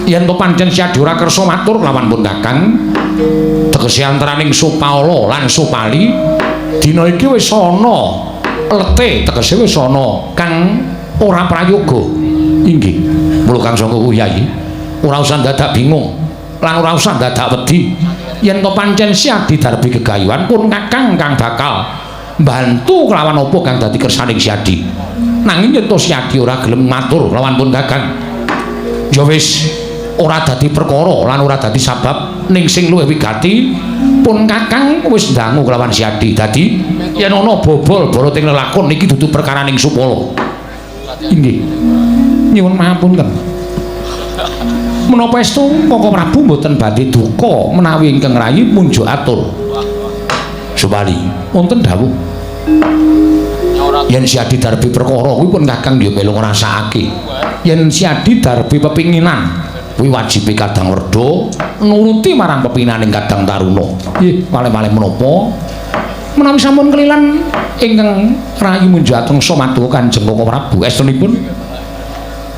Speaker 1: Yen to pancen Siadi ora kersa matur lawan pun kakang, tegese antaraning Supala lan Supali dina iki wis ana lete, tegese wis ana kang ora prayoga. Inggih. Mula Kang Sangga kuwi Yayi, ora usah dadak bingung lan ora usah dadak wedi. Yen to pancen Siadi darbi gegayuhan pun kakang kang bakal mbantu kelawan apa kang dadi kersaning Siadi. Nanging yen to Siadi ora gelem matur kelawan pun kakang, ya wis ora dadi perkara lan ora dadi sabab. Ning sing luwih wigati pun kakang wis ndangu kelawan Siadi. Dadi yen ana bobol barating lelakon iki dudu perkaraning Supala. Inggih. Nyuwun mahapunten. Menapa estu Koko Prabu mboten badhe duka menawi ingkang rayi munjuk atur? Supali, wonten dawuh. Yen Siadi darbi perkara kuwi pun kakang ya melu ngrasakake. Yen Siadi darbi pepinginan kuwi wajibe Kadang Werda nuruti marang pepinginaning Kadang Taruna. Nggih, malih-malih menapa? Menawi sampun kelilan ingkang rayi munjuk atur matur Kanjeng Koko Prabu, estunipun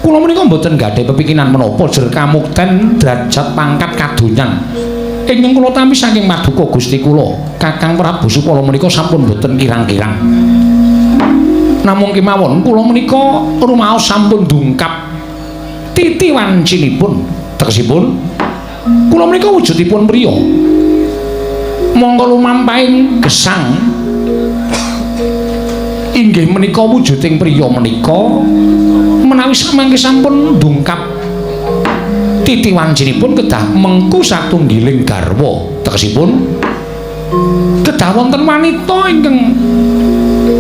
Speaker 1: kula menika mboten gadhah pepikiran menapa jer kamukten derajat pangkat kadonyan ingkang kula tampi saking paduka Gusti kula Kakang Prabu Supala menika sampun mboten kirang-kirang. Namung kemawon kula menika rumaos sampun dungkap titi wancinipun, tegesipun kula menika wujudipun priya mongko lumampahing gesang inggih menika wujuding priya menika menawi samangke sampun dungkap titi wancinipun kedah mengku satunggiling garwa, tegesipun kedah wonten wanita ingkang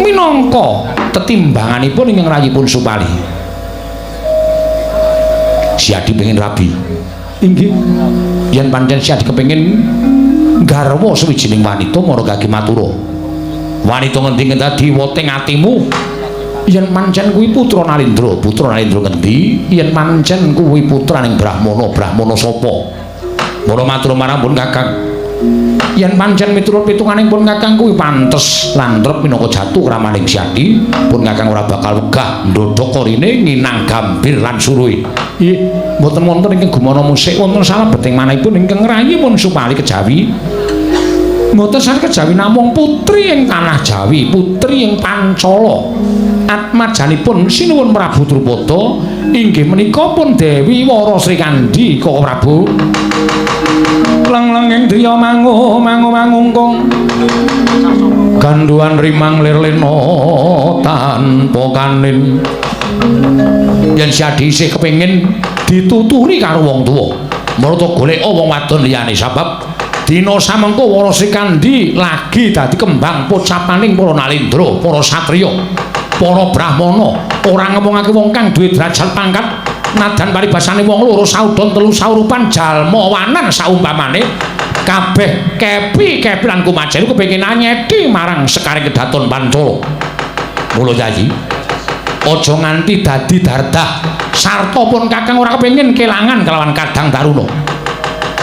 Speaker 1: minangka tetimbanganipun ingkang rayipun Supali. Siadi pengin rabi. Inggih. Yen pancen Siadi kepengin garwa sawijining wanita mara gage matura. Wanita ngendi dadi woting atimu? Yen pancen kuwi putra Nalindra, putra Nalindra ngendi? Yen pancen kuwi putraning Brahmana, Brahmana sapa? Mara matur marang pun kakang. Yen pancen miturut pitunganing pun kakang kuwi pantes lan trep minangka jatuh kramaning Siadi, pun kakang ora bakal wegah ndhodhok korine nginang gambir lan suruhe. Nggih, mboten wonten ingkang gumana musik wonten salebeting manahipun ingkang rayi pun Supali kejawi. Mboten sah kejawi namung putri ing tanah Jawi, putri ing Pancala. Atmajanipun sinuwun Prabu Drupada inggih menika pun Dewi Wara Srikandhi Koko Prabu. Leng-lenging driya mangu mangu mangungkung ganduan rimang lir lena tanpa kanin. Yen Siadi isih kepengin dituturi karo wong tuwa, marata goleka wong wadon liyane sebab dina samengko Wara Srikandhi lagi dadi kembang pocapaning para nalendra, para satriya, para brahmana, ora ngemongake wong kang duwe derajat pangkat nadan paribasane wong loro saudon telu saurupan jalma wanan saumpamane kabeh kepi-kepi lan kumajen kepengin anyeti marang sekaring kedaton Pancala. Mula Yayi, aja nganti dadi dardah sarta pun kakang ora kepengin kelangan kelawan Kadang Taruna.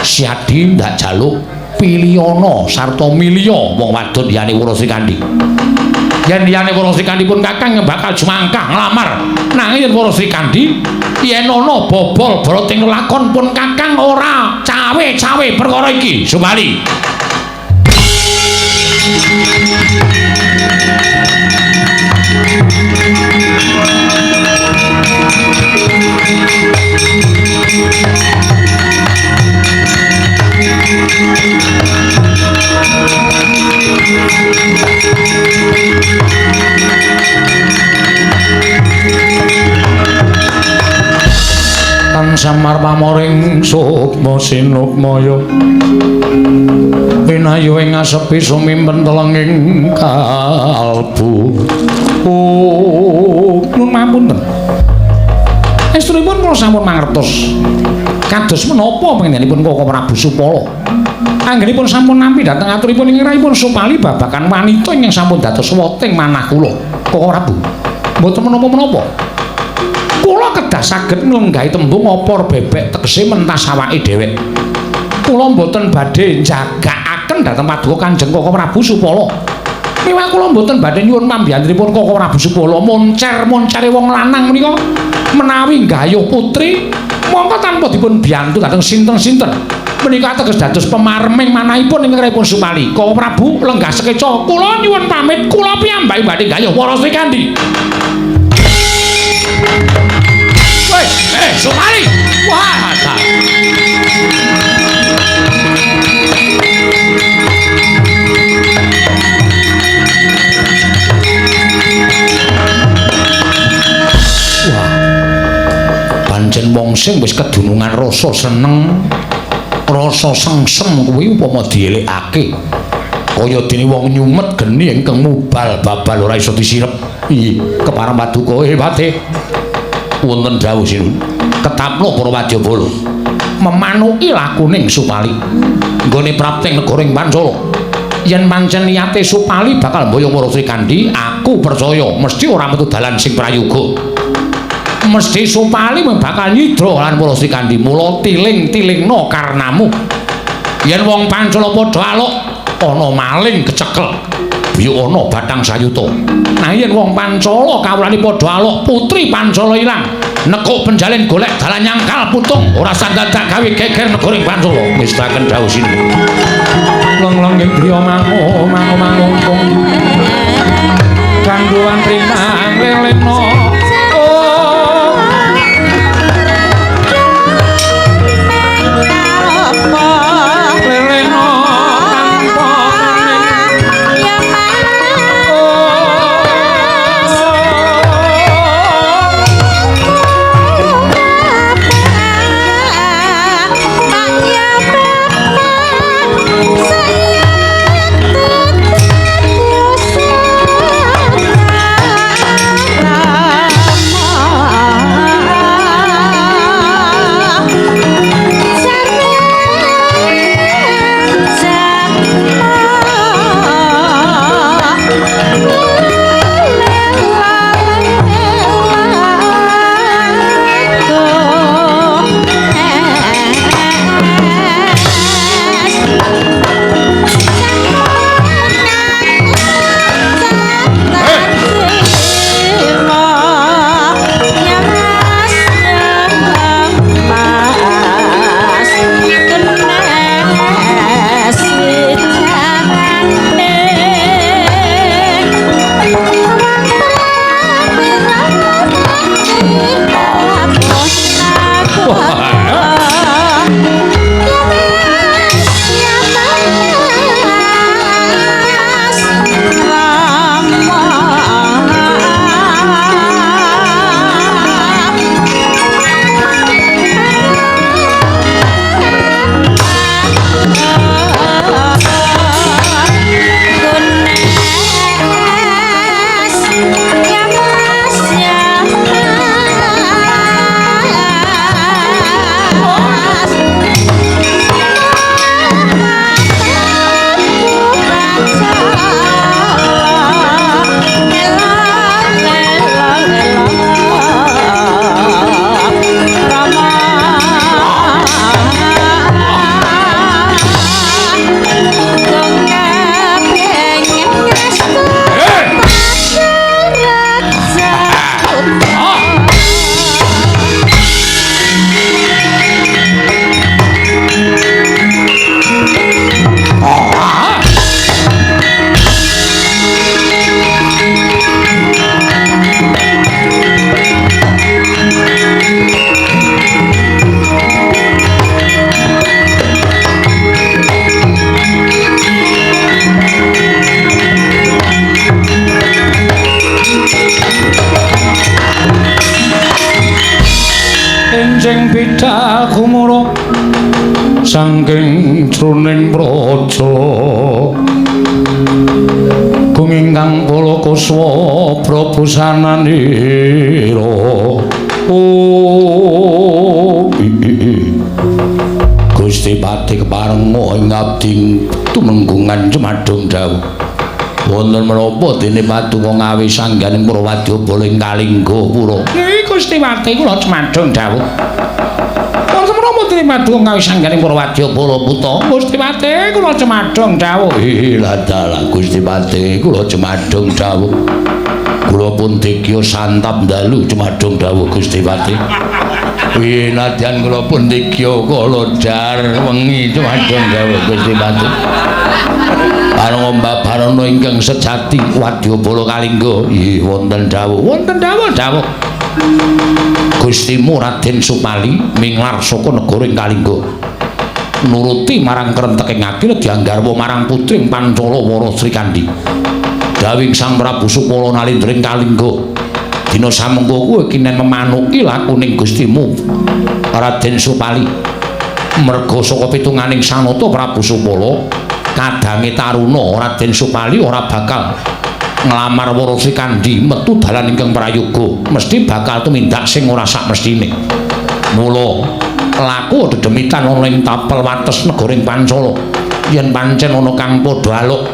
Speaker 1: Siadi ndak jaluk pilihana sarta milya wong wadon liyane Wara Srikandhi. Yen liyane Wara Srikandhi pun kakang bakal jumangkah nglamar. Nanging yen Wara Srikandhi yen ana bobol barating lakon pun kakang ora cawe-cawe perkara iki. Sumali. Tan samar pamoring sukma sinukmaya pinayu ing asepi sumimpen telenging kalbu. Oh, nun mapunten. Estunipun kula sampun mangertos kados menapa panjenenganipun Koko Prabu Supala. Anggenipun sampun nampi dhateng aturipun ing rahipun Supali babagan wanita ingkang sampun dados woting manah kula. Koko Prabu, mboten menapa-menapa. Kula kedah saged nglenggahi tembung opor bebek tegese mentas awake dhewek. Kula mboten badhe njagakaken dhateng paduka Kanjeng Koko Prabu Supala. Miwah kula mboten badhe nyuwun pambiyantunipun Koko Prabu Supala moncer-moncere wong lanang menika menawi nggayuh putri mongko tanpa dipun biyantu dhateng sinten-sinten. Menika ateges dados pemareming manahipun ingkang rahipun Supali. Koko Prabu lenggah sekeca, kula nyuwun pamit, kula piyambak badhe nggayuh Wara Srikandhi. Woi, Supali. Wah, ta. Wah. Pancen wong sing wis kedunungan rasa seneng, rasa sengsem kuwi upama dielekake kaya dene wong nyumet geni ingkang mubal babal ora iso disirep. Iya, kepareng paduka hebate. Wonten dawuh sinun. Ketapno para wadyabala memanuki lakuning Supali nggone prapting negara ing Pancala. Yen pancen niate Supali bakal mboyong Wara Srikandhi, aku percaya mesti ora metu dalan sing prayoga. Mesti Supali bakal nyidra lan Wara Srikandhi. Mula tiling-tilingno karnamu. Yen wong Pancala padha aluk ana maling kecekel, biyuk ana batang sayuta. Nah yen wong Pancala kawulane padha aluk, putri Pancala ilang, nekuk penjalin golek dalan nyangkal putung, ora sandadak gawe geger negara ing Pancala. Mistaken dawuh sinten. Long-long ing griya mangu mangu mangungkung kanggo trimang lelena.
Speaker 4: Saya
Speaker 1: Enjing bidal kumara saking jroning praja gung ingkang pala kuswa prabusananira. Oh, Gusti Pati keparenga ing abdi tumenggungan cemadhong dawuh. Wonten menapa dene paduka ngawi sangganing para wadyabala ing Kalingga pura?
Speaker 2: Nggih Gusti Pati kula cemadhong dawuh. Wonten menapa dene paduka ngawi sangganing para wadyabala puta? Gusti Pati kula cemadhong dawuh.
Speaker 1: Ih ladalah Gusti Pati kula cemadhong dawuh. Kula pun digya santap dalu cemadhong dawuh Gusti Pati. Piye nadyan kula pun digya kalodar wengi cemadhong dawuh Gusti Pati. Parang babarana ingkang sejati wadyabala Kalingga. Nggih wonten dawuh.
Speaker 2: Wonten dawuh dawuh.
Speaker 1: Gustimu Raden Supali minglar saka negara ing Kalingga. Nuruti marang krenteking ati dianggarwa marang putri Pancala Wara Srikandhi. Dawing Sang Prabu Supala nalindra ing Kalingga. Dina samengko kuwi kinen memanuki lakuning Gustimu Raden Supali. Merga saka pitunganing sanata Prabu Supala kadange taruna Raden Supali ora bakal nglamar Wara Srikandhi metu dalan ingkang prayoga, mesti bakal tumindak sing ora sakmestine. Mula laku dedemitan ana ing tapel wates negara ing Pancala. Yen pancen ana kang padha aluk,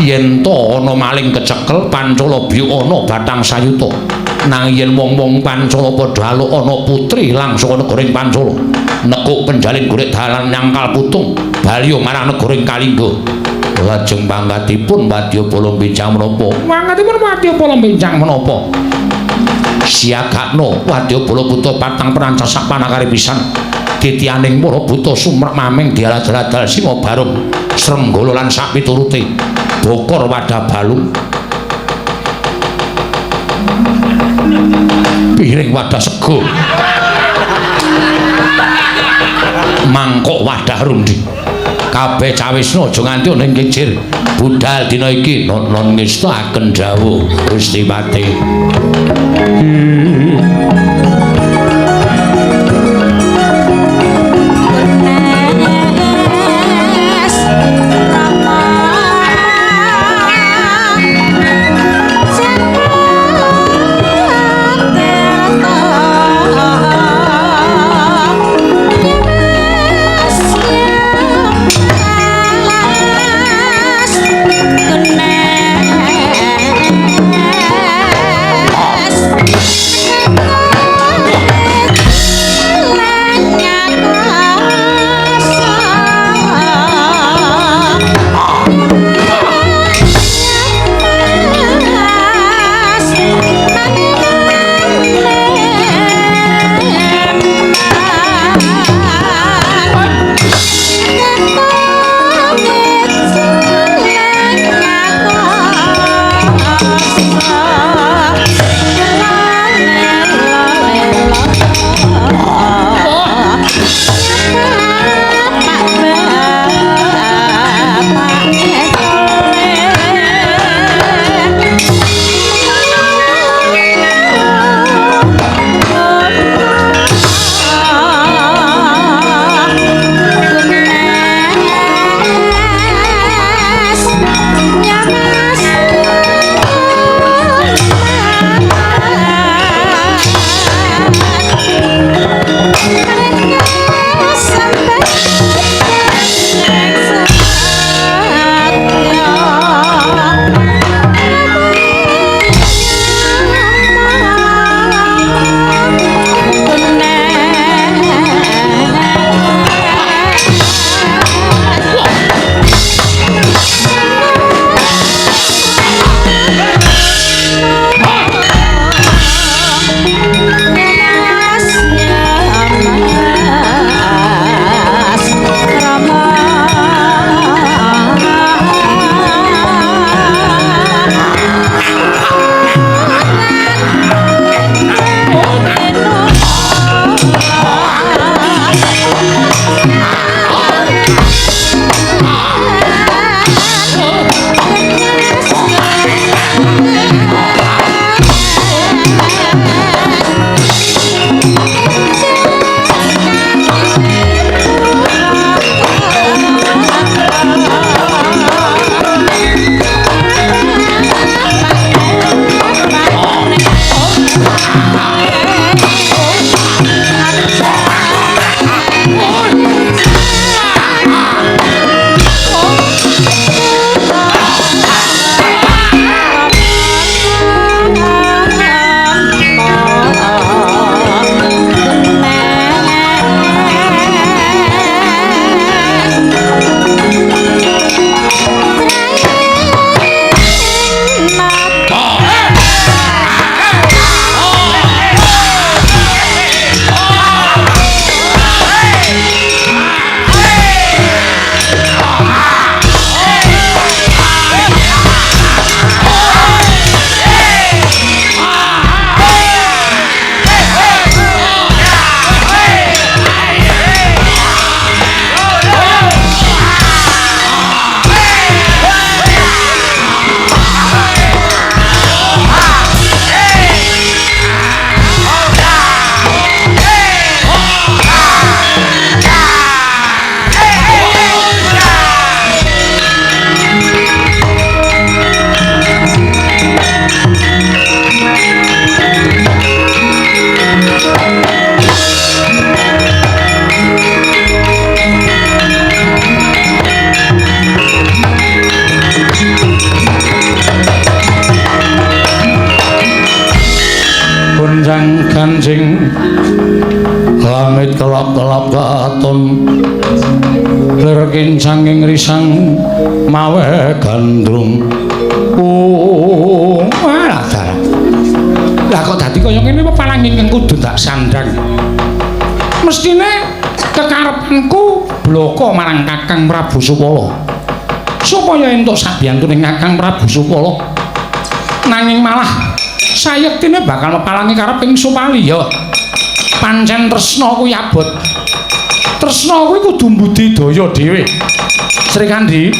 Speaker 1: yen ta ana maling kecekel Pancala biyuk ana batang sayuta. Nanging yen wong-wong Pancala padha aluk ana putri langsung negara ing Pancala nekuk penjalin golek dalan nyangkal putung baliyo marang negara ing Kalingga. Lajeng pangkatipun wadyabala bincang menapa?
Speaker 2: Pangkatipun wadyabala bincang menapa?
Speaker 1: Siagakno wadyabala buta patang prancasak panakare pisan. Titianing para buta sumrek maming dialadal-adal singa barung srenggala lan sak piturute. Bokor wadah balung, piring wadah sego, mangkok wadah rundi. Kabeh cawisna aja nganti ana ing kicir. Budal dina iki non ngestakaken dawuh Gusti Pati.
Speaker 4: Yes.
Speaker 1: langit kelap-kelap katon lir kincanging risang mawe gandrung. Oh, alah dalah. Lah kok dadi kaya ngene pepalang ingkang kudu tak sandang. Mestine kekarepanku bloko marang Kakang Prabu Sukala. Supaya entuk sabiyantune Kakang Prabu Sukala. Nanging malah sayektine bakal mepalangi kareping Supali ya. Pancen tresna kuwi abot. Tresna kuwi kudu mbudidaya dhewe. Srikandhi,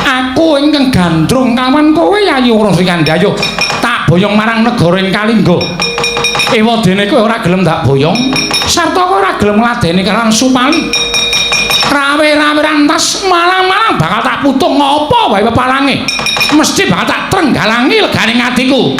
Speaker 1: aku ingkang gandrung kawan kowe Yayi Wara Srikandhi, ayo tak boyong marang negara ing Kalingga. Ewadene kowe ora gelem tak boyong, sarta kowe ora gelem ngladeni karo Supali. Rawe-rawe rantas malang-malang bakal tak putung ngopo wae pepalange. Mesti bakal tak trenggalangi legane atiku.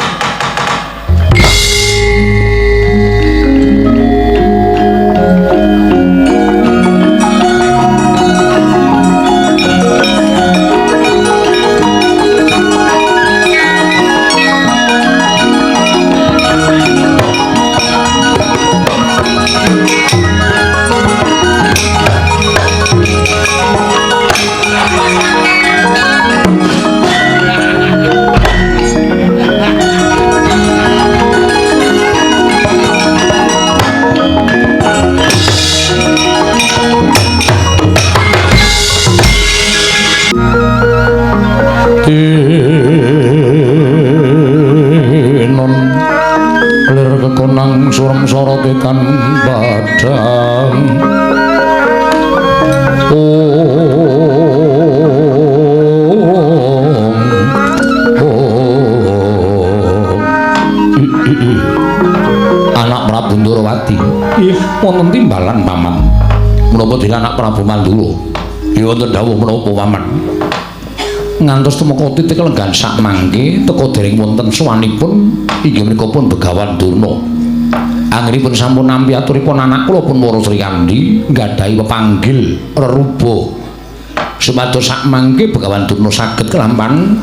Speaker 1: Tinon lir kekonang surem sorote tan padhang. Om Om. Anak Prabu Ndorowati, ih wonten timbalan paman. Menapa dene anak Prabu Mandura? Ya wonten dawuh menapa paman? Ngantos tumeka titik lenggan sak mangke teka dereng wonten sowanipun inggih menika pun Begawan Durna. Anggenipun sampun nampi aturipun anak kula pun Wara Srikandhi nggadahi pepanggil reruba supados sak mangke Begawan Durna saged kelampahan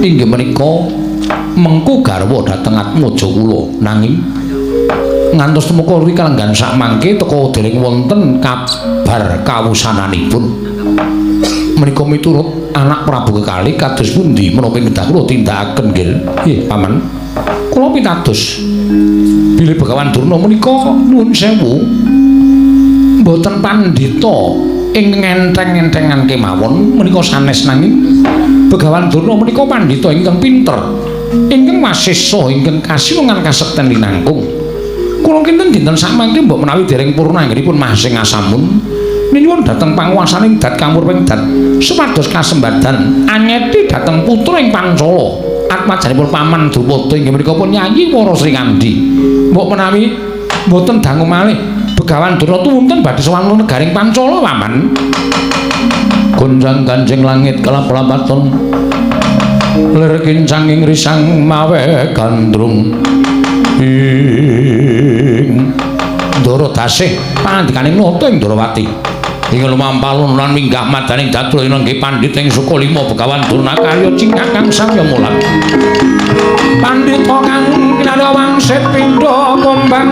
Speaker 1: inggih menika mengku garwa dhateng atmaja kula. Nanging ngantos tumeka kalenggan sak mangke teka dereng wonten kabar kawusananipun. Menika miturut anak Prabu kekalih kados pundi menapa kedah kula tindakaken nggih? Nggih, Paman. Kula pitados bilih Begawan Durna menika nuwun sewu mboten pandhita ing ngenteng-entengan kemawon menika sanes, nanging Begawan Durna menika pandhita ingkang pinter, ingkang wasesa, ingkang kasinungan kasekten linangkung. Kula kinten dinten sakmangke mbok menawi dereng purna anggenipun masing asamun nyuwun dhateng panguwasaning dat kamurping dat supados kasembadan anyeti dhateng putra ing Pancala atmajanipun Paman Drupada inggih menika pun Yayi Wara Srikandhi. Mbok menawi mboten dangu malih Begawan Durna tuwunten badhe sowan negaring Pancala Paman. Gonjang ganjing langit kelap-lapaton lir kincanging risang mawe gandrung ing Ndara Dasih pangandikaning nata ing Ndarawati. Ing lumampah lan minggah madaning datul inggih pandhit ing Sukalima Begawan Durna karya cingkak kang samya mulat. Pandhita kang kinarya wangsit pindha kumbang.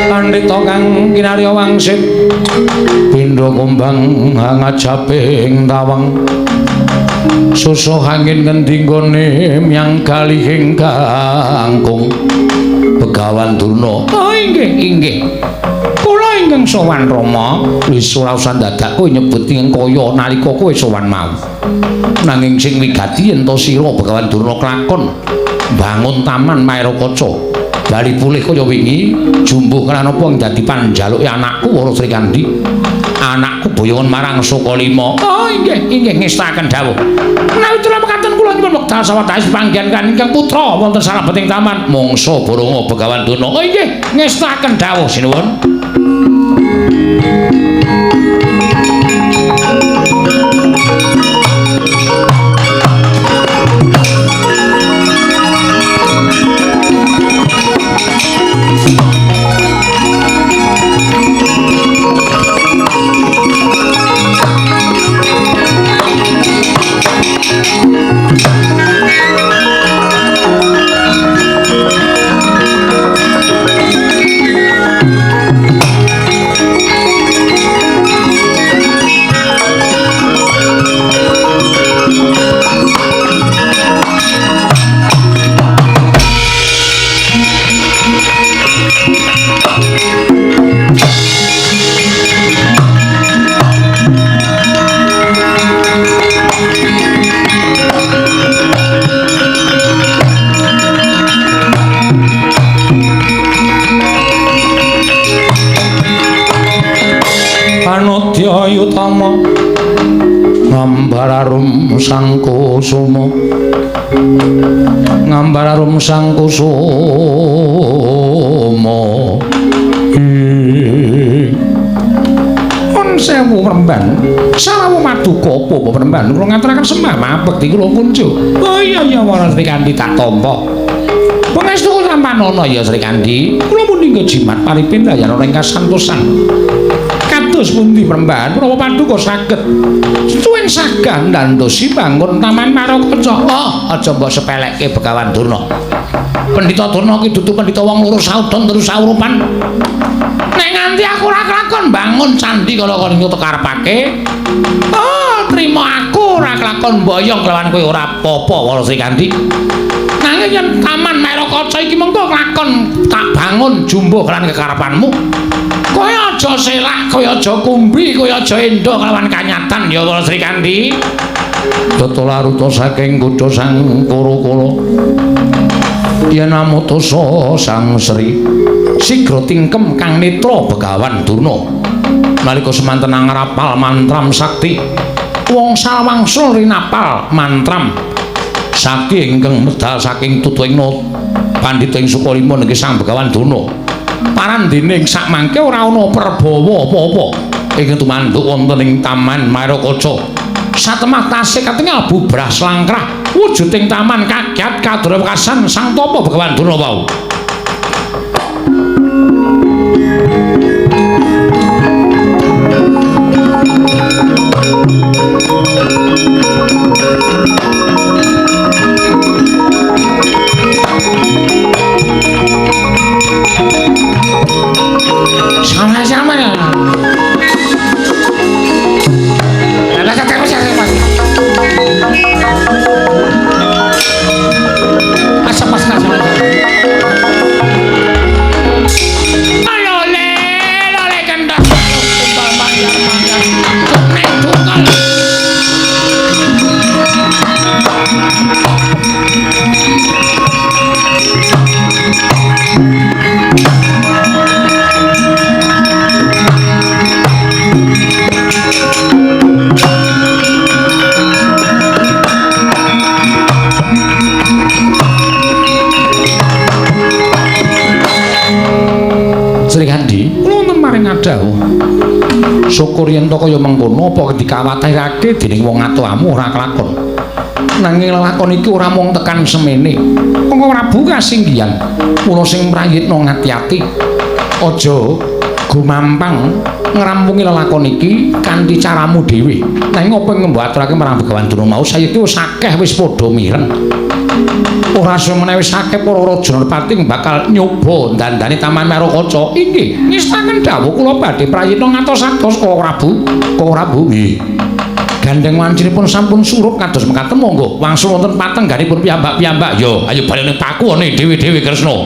Speaker 1: Pandhita kang kinarya wangsit pindha kumbang hangajaping tawang susuh angin ngendi nggone myang galihing kangkung. Begawan Durna, oh inggih inggih, kula ingkang sowan Rama. Wis ora usah dadak kowe nyebut ing kaya nalika kowe sowan mau. Nanging sing wigati yen to sira Begawan Durna klakon bangun taman Maerakaca bali pulih kaya wingi jumbuh lan apa dadi panjaluke anakku Wara Srikandhi. Anakku boyongan marang Sukalima. Oh inggih inggih ngestakaken dawuh. Menawi tura mekaten kula nyuwun wekdal sawetawis panggihan kan ingkang putra wonten salebeting taman mangsa Baronga Begawan Durna. Oh inggih ngestakaken dawuh sinuwun. Jaya Yutama Ngambararum Sang Kusuma Ngambararum Sang Kusuma. Pun sewu Premban, salawu maduka apa Premban kula ngaturaken sembah mabekti kula kunjuk. Oh iya iya Wara Srikandhi tak tampa. Pangestu sampanana ya Srikandhi, kula muni jimat paripin dayan ing kasantosan. Kados pundi Premban menawa paduka saged suwen sagah ndandosi bangun Taman Marokaca. Oh, aja mbok sepelekke Begawan Durna. Pendhita Durna ki dudu pendhita wong loro saudon terus saurupan. Nek nganti aku ora kelakon bangun candhi kala kala karepake. Oh, trimo aku ora kelakon boyong kelawan kowe ora apa-apa Wara Srikandhi. Nanging yen Taman Marokaca iki mengko kelakon tak bangun jumbuh lan kekarepanmu. Kowe aja selak, kowe aja kumbi, kowe aja endo kelawan kanyatan ya Wara Srikandhi. Tata laruta saking kutha Sang Kuru-kula. Yen amutusa Sang Sri sigra tingkem kang netra Begawan Durna. Nalika semanten ngrapal mantram sakti, wong sawangsul rinapal mantram sakti ingkang medal saking tutuing pandhita ing Sukalima niki Sang Begawan Durna. Parandene ing sakmangke ora ana perbawa apa-apa ingkang tumanduk wonten ing Taman Marokaca. Satemah tasih katingal bubrah slangkrah wujuding taman kagiat kadrawekasan Sang Tapa Begawan Durna wau. Sama-sama ya. Srikandhi, kula wonten maring dawuh. Syukur yen to kaya mengkono apa dikawatirake dening wong atuamu ora kelakon. Nanging lelakon iki ora mung tekan semene. Mongko Prabu kasinggihan. Mula sing prayitna ngati-ati. Aja gumampang ngrampungi lelakon iki kanthi caramu dhewe. Nanging apa ing mbok aturake marang Begawan Durna mau saiki wis akeh wis padha mireng. Ora semene wis akeh para raja nerpati bakal nyoba ndandani Taman Marokaca. Inggih, ngestaken dawuh kula badhe prayitna ngatos-atos Koko Prabu. Koko Prabu nggih. Gandeng wancinipun sampun surup kados mekaten monggo wangsul wonten patengganipun piyambak-piyambak. Yo, ayo bali ning pakuwone dhewe-dhewe Kresna.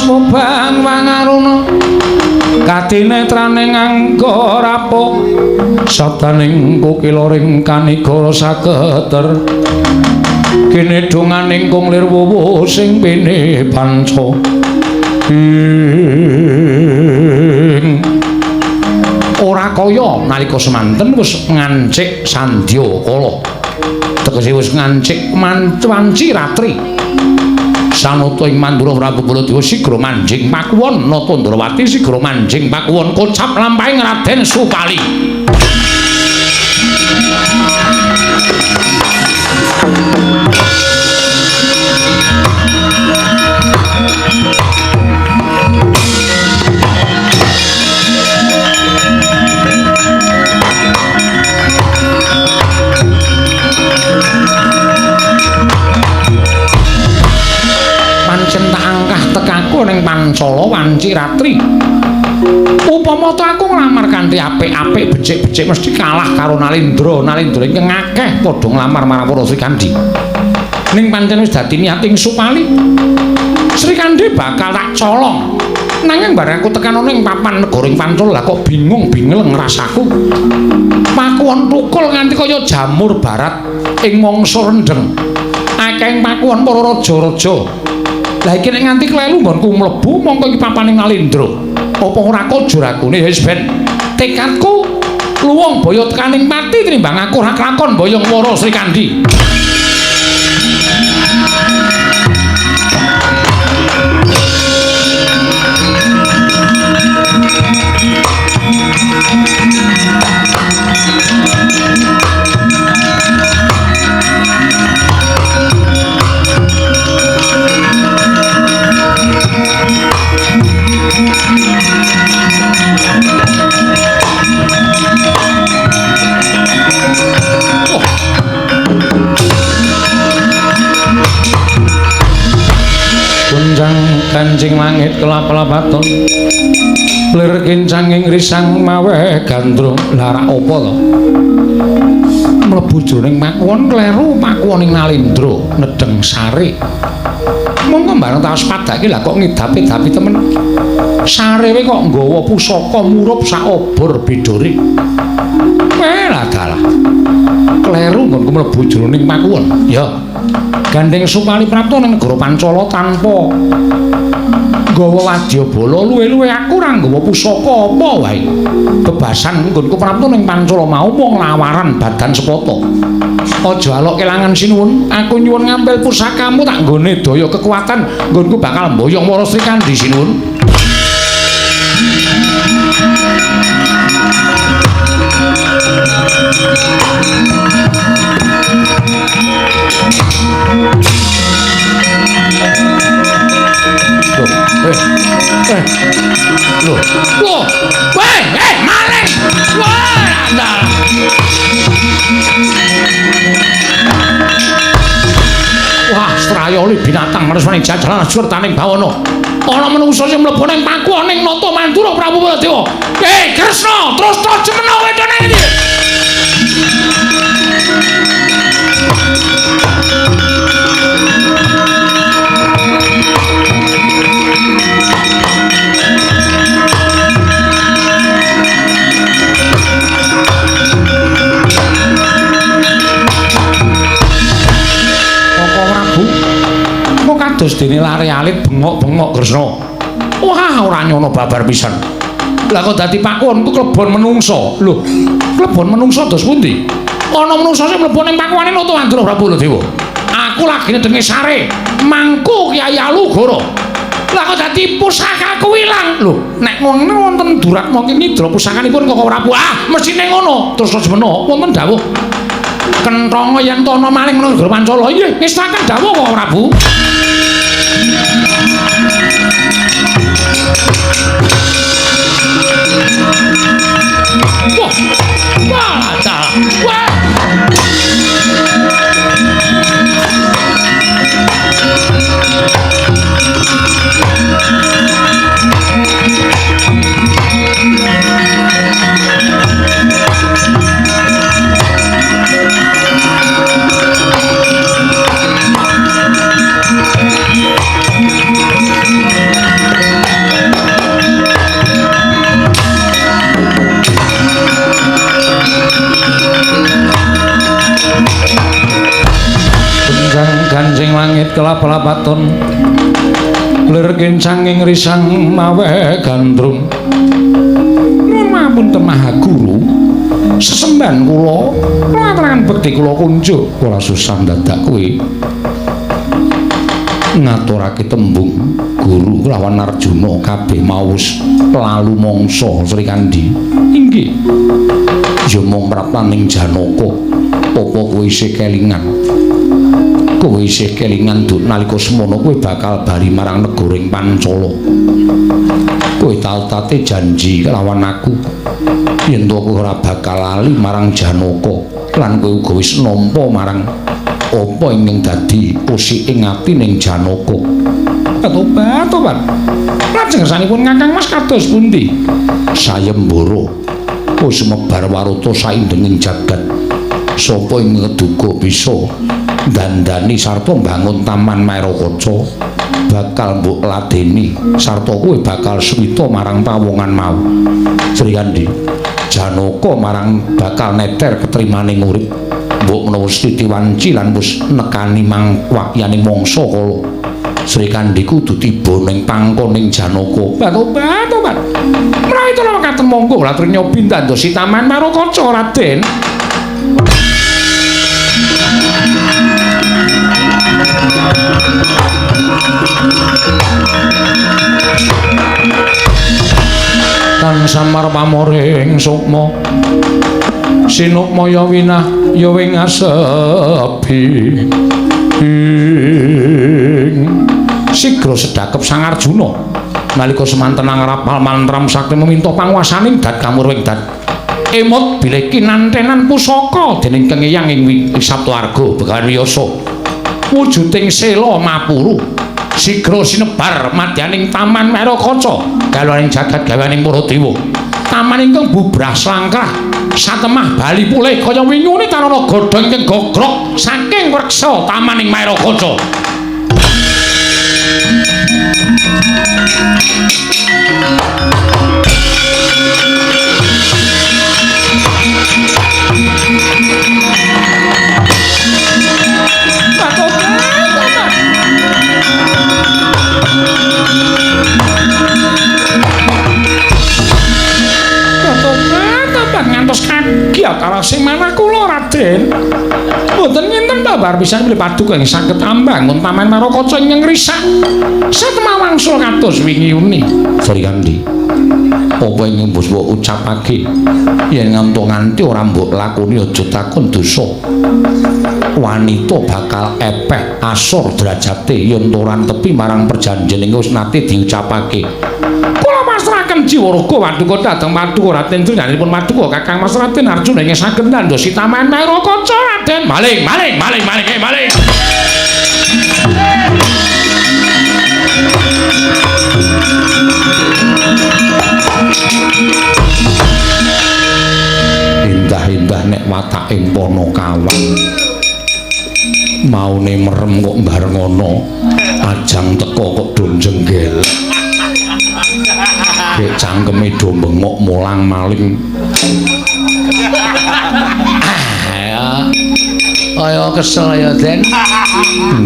Speaker 1: Mubang wangaruna kadinetrane nganggo rapo sadaning kukilaring kanigara saketer kene donganing kung lir wuwu sing pene panca ing ora kaya nalika semanten wis ngancik sandya kala tegese wis ngancik wanci ratri. Sanata ing Mandura Prabu Baladewa sigra manjing pakuwon Nata Ndrawati sigra manjing pakuwon kocap lampahing Raden Supali. Pancen tak angkah tekaku ning Pancala wanci ratri. Upama ta aku nglamar kanthi apik-apik becik-becik mesti kalah karo Nalindra. Nalindra ingkang akeh padha nglamar marang para Srikandhi. Ning pancen wis dadi niating Supali, Srikandhi bakal tak colong. Nanging bareng aku tekan ana ing papan negara ing Pancala lah kok bingung bingleng rasaku. Pakuwon tukul nganti kaya jamur barat ing mangsa rendheng. Akeh pakuwon para raja-raja. Lah iki nek nganti klelu nggonku mlebu mongko iki papane Nalindra. Apa ora kojur akune wis ben tekadku luwung boyo tekaning pati tinimbang aku ora kelakon boyong wara Srikandhi. Kunjang kancing langit kelap-lapaton lir kincanging risang maweh gandrung. Lah rak apa to? Mlebu jroning pakuwon kleru pakuwoning Nalindra nedheng sare. Mongko bareng tak waspadake lah kok ngidapi-dapi temen. Sarewe kok nggawa pusaka murup sak obor bidore. Welah dalah. Kleru nggonku mlebu jroning pakuwon. Ya. Gandeng Supali prapta ning negara Pancala tanpa nggawa wadyabala, luwe-luwe aku ora nggawa pusaka apa wae. Bebasan nggonku prapta ning Pancala mau mung lawaran badan sepata. Aja alok kelangan sinuwun, aku nyuwun ngampil pusakamu tak nggone daya kekuatan nggonku bakal mboyong para Srikandhi sinuwun. Loh, loh, weh, maling, wah, andal. Wah, strayoli binatang manusa ning jajaran surtaning bawana. Ana manungsa sing mlebu ning pakuwon ning Nata Mandura Prabu Baladewa. Kresna, terus to jemeno wedone iki. Kados dene lare alit bengok-bengok Kresna. Wah, ora nyono babar pisan. Lah kok dadi pakuwonku klebon menungsa. Lho, klebon menungsa dos pundi? Ana menungsa sing mlebu ning pakuwane Nata Mandura Prabu Baladewa. Aku lagi nedenge sare mangku Kyai Alugoro. Lah kok dadi pusakaku ilang. Lho, nek ngono wonten duratma ngidra pusakanipun Koko Prabu. Ah, mesthine ngono. Terus semeno wonten dawuh. Kenthonga yen to ana maling negara Pancala. Nggih, ngestaken dawuh Koko Prabu. Wah, wah, dalah. Wah. Kancing langit kelap-lapaton lir kincanging risang maweh gandrung. Nuwun ngapunten Maha Guru, sesembahan kula ngaturaken bekti kula kunjuk ora susah dadak kowe ngaturake tembung guru lawan Arjuna kabeh maus lalu mangsa Srikandhi. Inggih. Ya mung praptaning Janaka apa kowe isih kelingan? Kowe isih kelingan duk nalika semono kowe bakal bali marang negara ing Pancala. Kowe tau-tate janji kelawan aku yen to kowe ora bakal lali marang Janaka lan kowe uga wis nampa marang apa ingkang dadi usik ing atining Janaka. Tobat, tobat. Lajeng kersanipun Kakang Mas kados pundi? Sayembara wis mebar warata saindenging jagat. Sapa ing ngeduga bisa dandani sarta mbangun Taman Maerakaca bakal mbok ladeni sarta kowe bakal suwita marang pawongan mau. Srikandhi Janaka marang bakal neter ketrimane urip. Mbok menawa titi wanci lan wis nekani mangwakyaning mangsa kala. Srikandhi kudu tiba ning pangkoning Janaka. Tobat, tobat. Menawi kula mekaten monggo latur nyobi ndandosi Taman Maerakaca Raden. Tan samar pamoring sukma sinukmaya winah ya wing asepi ing sigra sedakep Sang Arjuna nalika semanten angrapal mantram sakti meminta panguwasaning dat kamurwing dat emot bilih kinantenan pusaka dening Kang Eyang ing Saptaarga Begawan Wiyasa wujuding sela mapuru sigra sinebar madyaning Taman Maerakaca gawaning jagat gawaning para dewa. Taman ingkang bubrah slangkrah satemah bali pulih kaya wingune tanana godhong ingkang gogrok saking wreksa tamaning Maerakaca. Ngantos kagiat arasing manah kula Raden. Mboten ngenten babar pisan bilih paduka ing saged ambangun Taman Maerakaca ingkang risak. Satemah wangsul kados wingi uni. Srikandhi, apa ing mbok ucapake yen nganti nganti ora mbok lakoni aja takon dosa. Wanita bakal epeh asor derajate yen ora tepi marang perjanjian ing wis nate diucapake. Pasrahaken jiwa raga paduka dhateng paduka Raden trinanipun paduka Kakang Mas Raden Arjuna ingkang saged ndandosi Taman Maerakaca Raden. Maling, maling, maling, maling, maling. Indah-indah nek wataking Panakawan maune merem kok bareng ana ajang teka kok do jenggelek. Gek cangkeme do bengok mulang maling. Ayo kesel ya Den.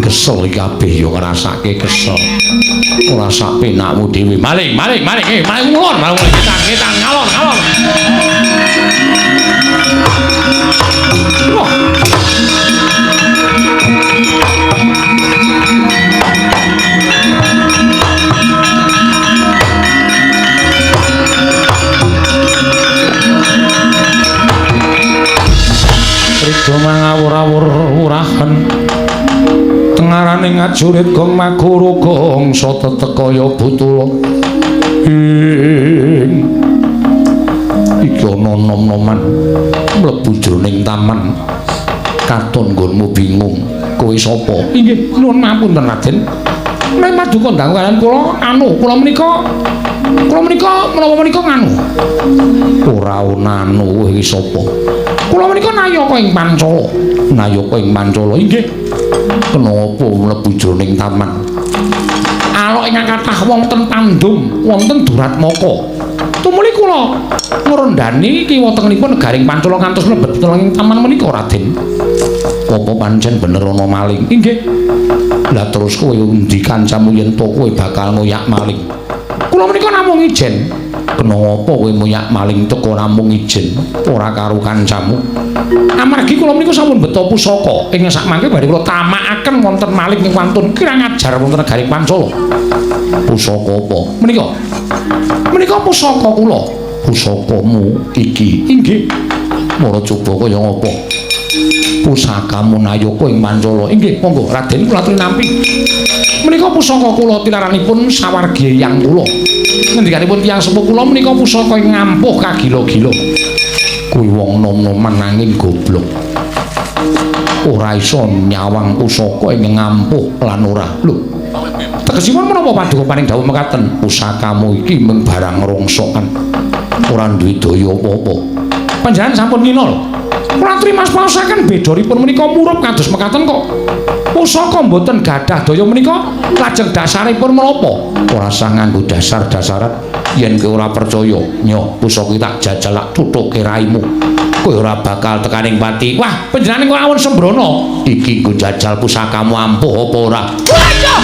Speaker 1: Kesel iki kabeh ya ngrasake kesel. Ora sak penakmu dhewe. Maling, maling, maling, maling ngulon, maling ngetan, ngetan, ngalor, ngalor. Wah. Rida mangawur-awur urahan tengarane ngajurit gong maguru gongsa tetekaya butula ing iki ana nom-noman mlebu jroning taman katon nggonmu bingung kowe sapa? Inggih nuwun ngapunten Raden, nek paduka ndang kaliyan kula anu kula menika menawa menika nganu ora ana anu kowe iki sapa? Kula menika nayaka ing Pancala. Nayaka ing Pancala inggih. Kenapa mlebu jroning taman? Alok ingkang kathah wonten Pandum, wonten Duratmaka. Tumuli kula ngrondani kiwa tengenipun negaring Pancala ngantos mlebet ing taman menika Raden. Apa pancen bener ana maling? Inggih. Lah terus kowe endi kancamu yen to kowe bakal ngoyak maling? Kula menika namung ijen. Kenapa kowe moyak maling teka namung ijen ora karo kancamu? Amargi kula menika sampun beto pusaka ing sakmangke badhe kula tamakaken wonten maling ing wantun kirang ajar wonten negaring Pancala. Pusaka apa? Menika. Menika pusaka kula. Pusakamu iki inggih. Mara coba kaya ngapa? Pusakamu nayaka ing Pancala. Inggih, monggo Raden kula aturi nampi. Menika pusaka kula tilaranipun sawargi eyang kula. Ngendikanipun tiyang sepuh kula menika pusaka ing ngampuh kagila-gila. Kuwi wong nom-noman nanging goblok. Ora iso nyawang pusaka ing ngampuh lan ora. Lho, Tegesipun menapa paduka paring dawuh mekaten? Pusakamu iki mung barang rongsokan. Ora duwe daya apa-apa. Panjenengan sampun ngina lho. Kula trimas paosaken bedoripun menika murup kados mekaten kok. Pusaka mboten gadah daya menika lajeng dasaripun menapa? Ora sah nganggo dasar-dasaran yen kowe ora percaya. Nyoh, pusaka tak jajal lak thuthuke raimu. Kowe ora bakal tekaning pati. Wah, panjenengan kok awon sembrono. Iki nggo jajal pusakamu ampuh apa ora? Waduh!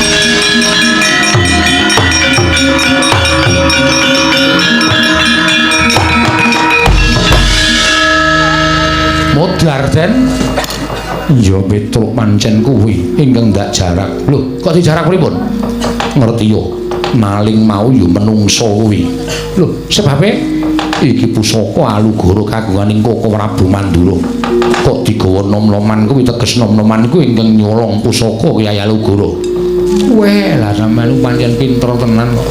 Speaker 1: Modar den. Ya Petruk pancen kuwi ingkang ndak jarak. Lho, kok dijarak pripun? Ngerti yo. Maling mau yo menungso kuwi. Lho, sebabe iki pusaka Alugoro kagunganing Koko Prabu Mandura. Kok digawa nom-noman kuwi teges nom-noman iku ingkang nyolong pusaka Kyai Alugoro. Weh, lah sampeyan pancen pinter tenan kok.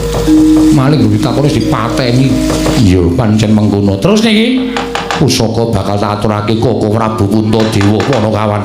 Speaker 1: Maling ditakoni dipateni. Iya, pancen mengkono. Terus niki pusaka bakal tak aturake Koko Prabu Puntadewa Panakawan.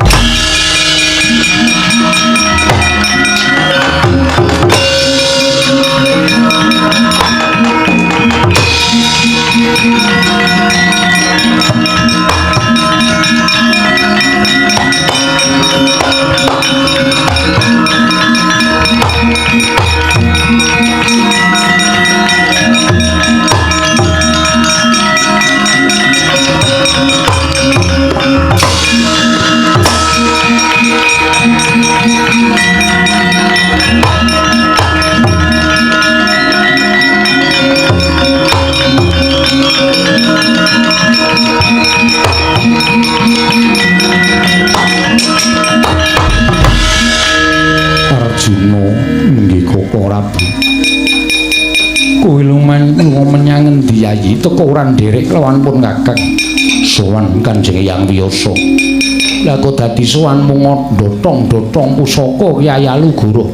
Speaker 1: Arjuna nggih Koko Prabu. Kowe lunga menyang ngendi Yayi? Teka ora nderek lawan pun Kakang. Sowan Kanjeng Hyang Wiyasa. Lah kok dadi sowan mung dotong-dotong pusaka Kyai Alugoro.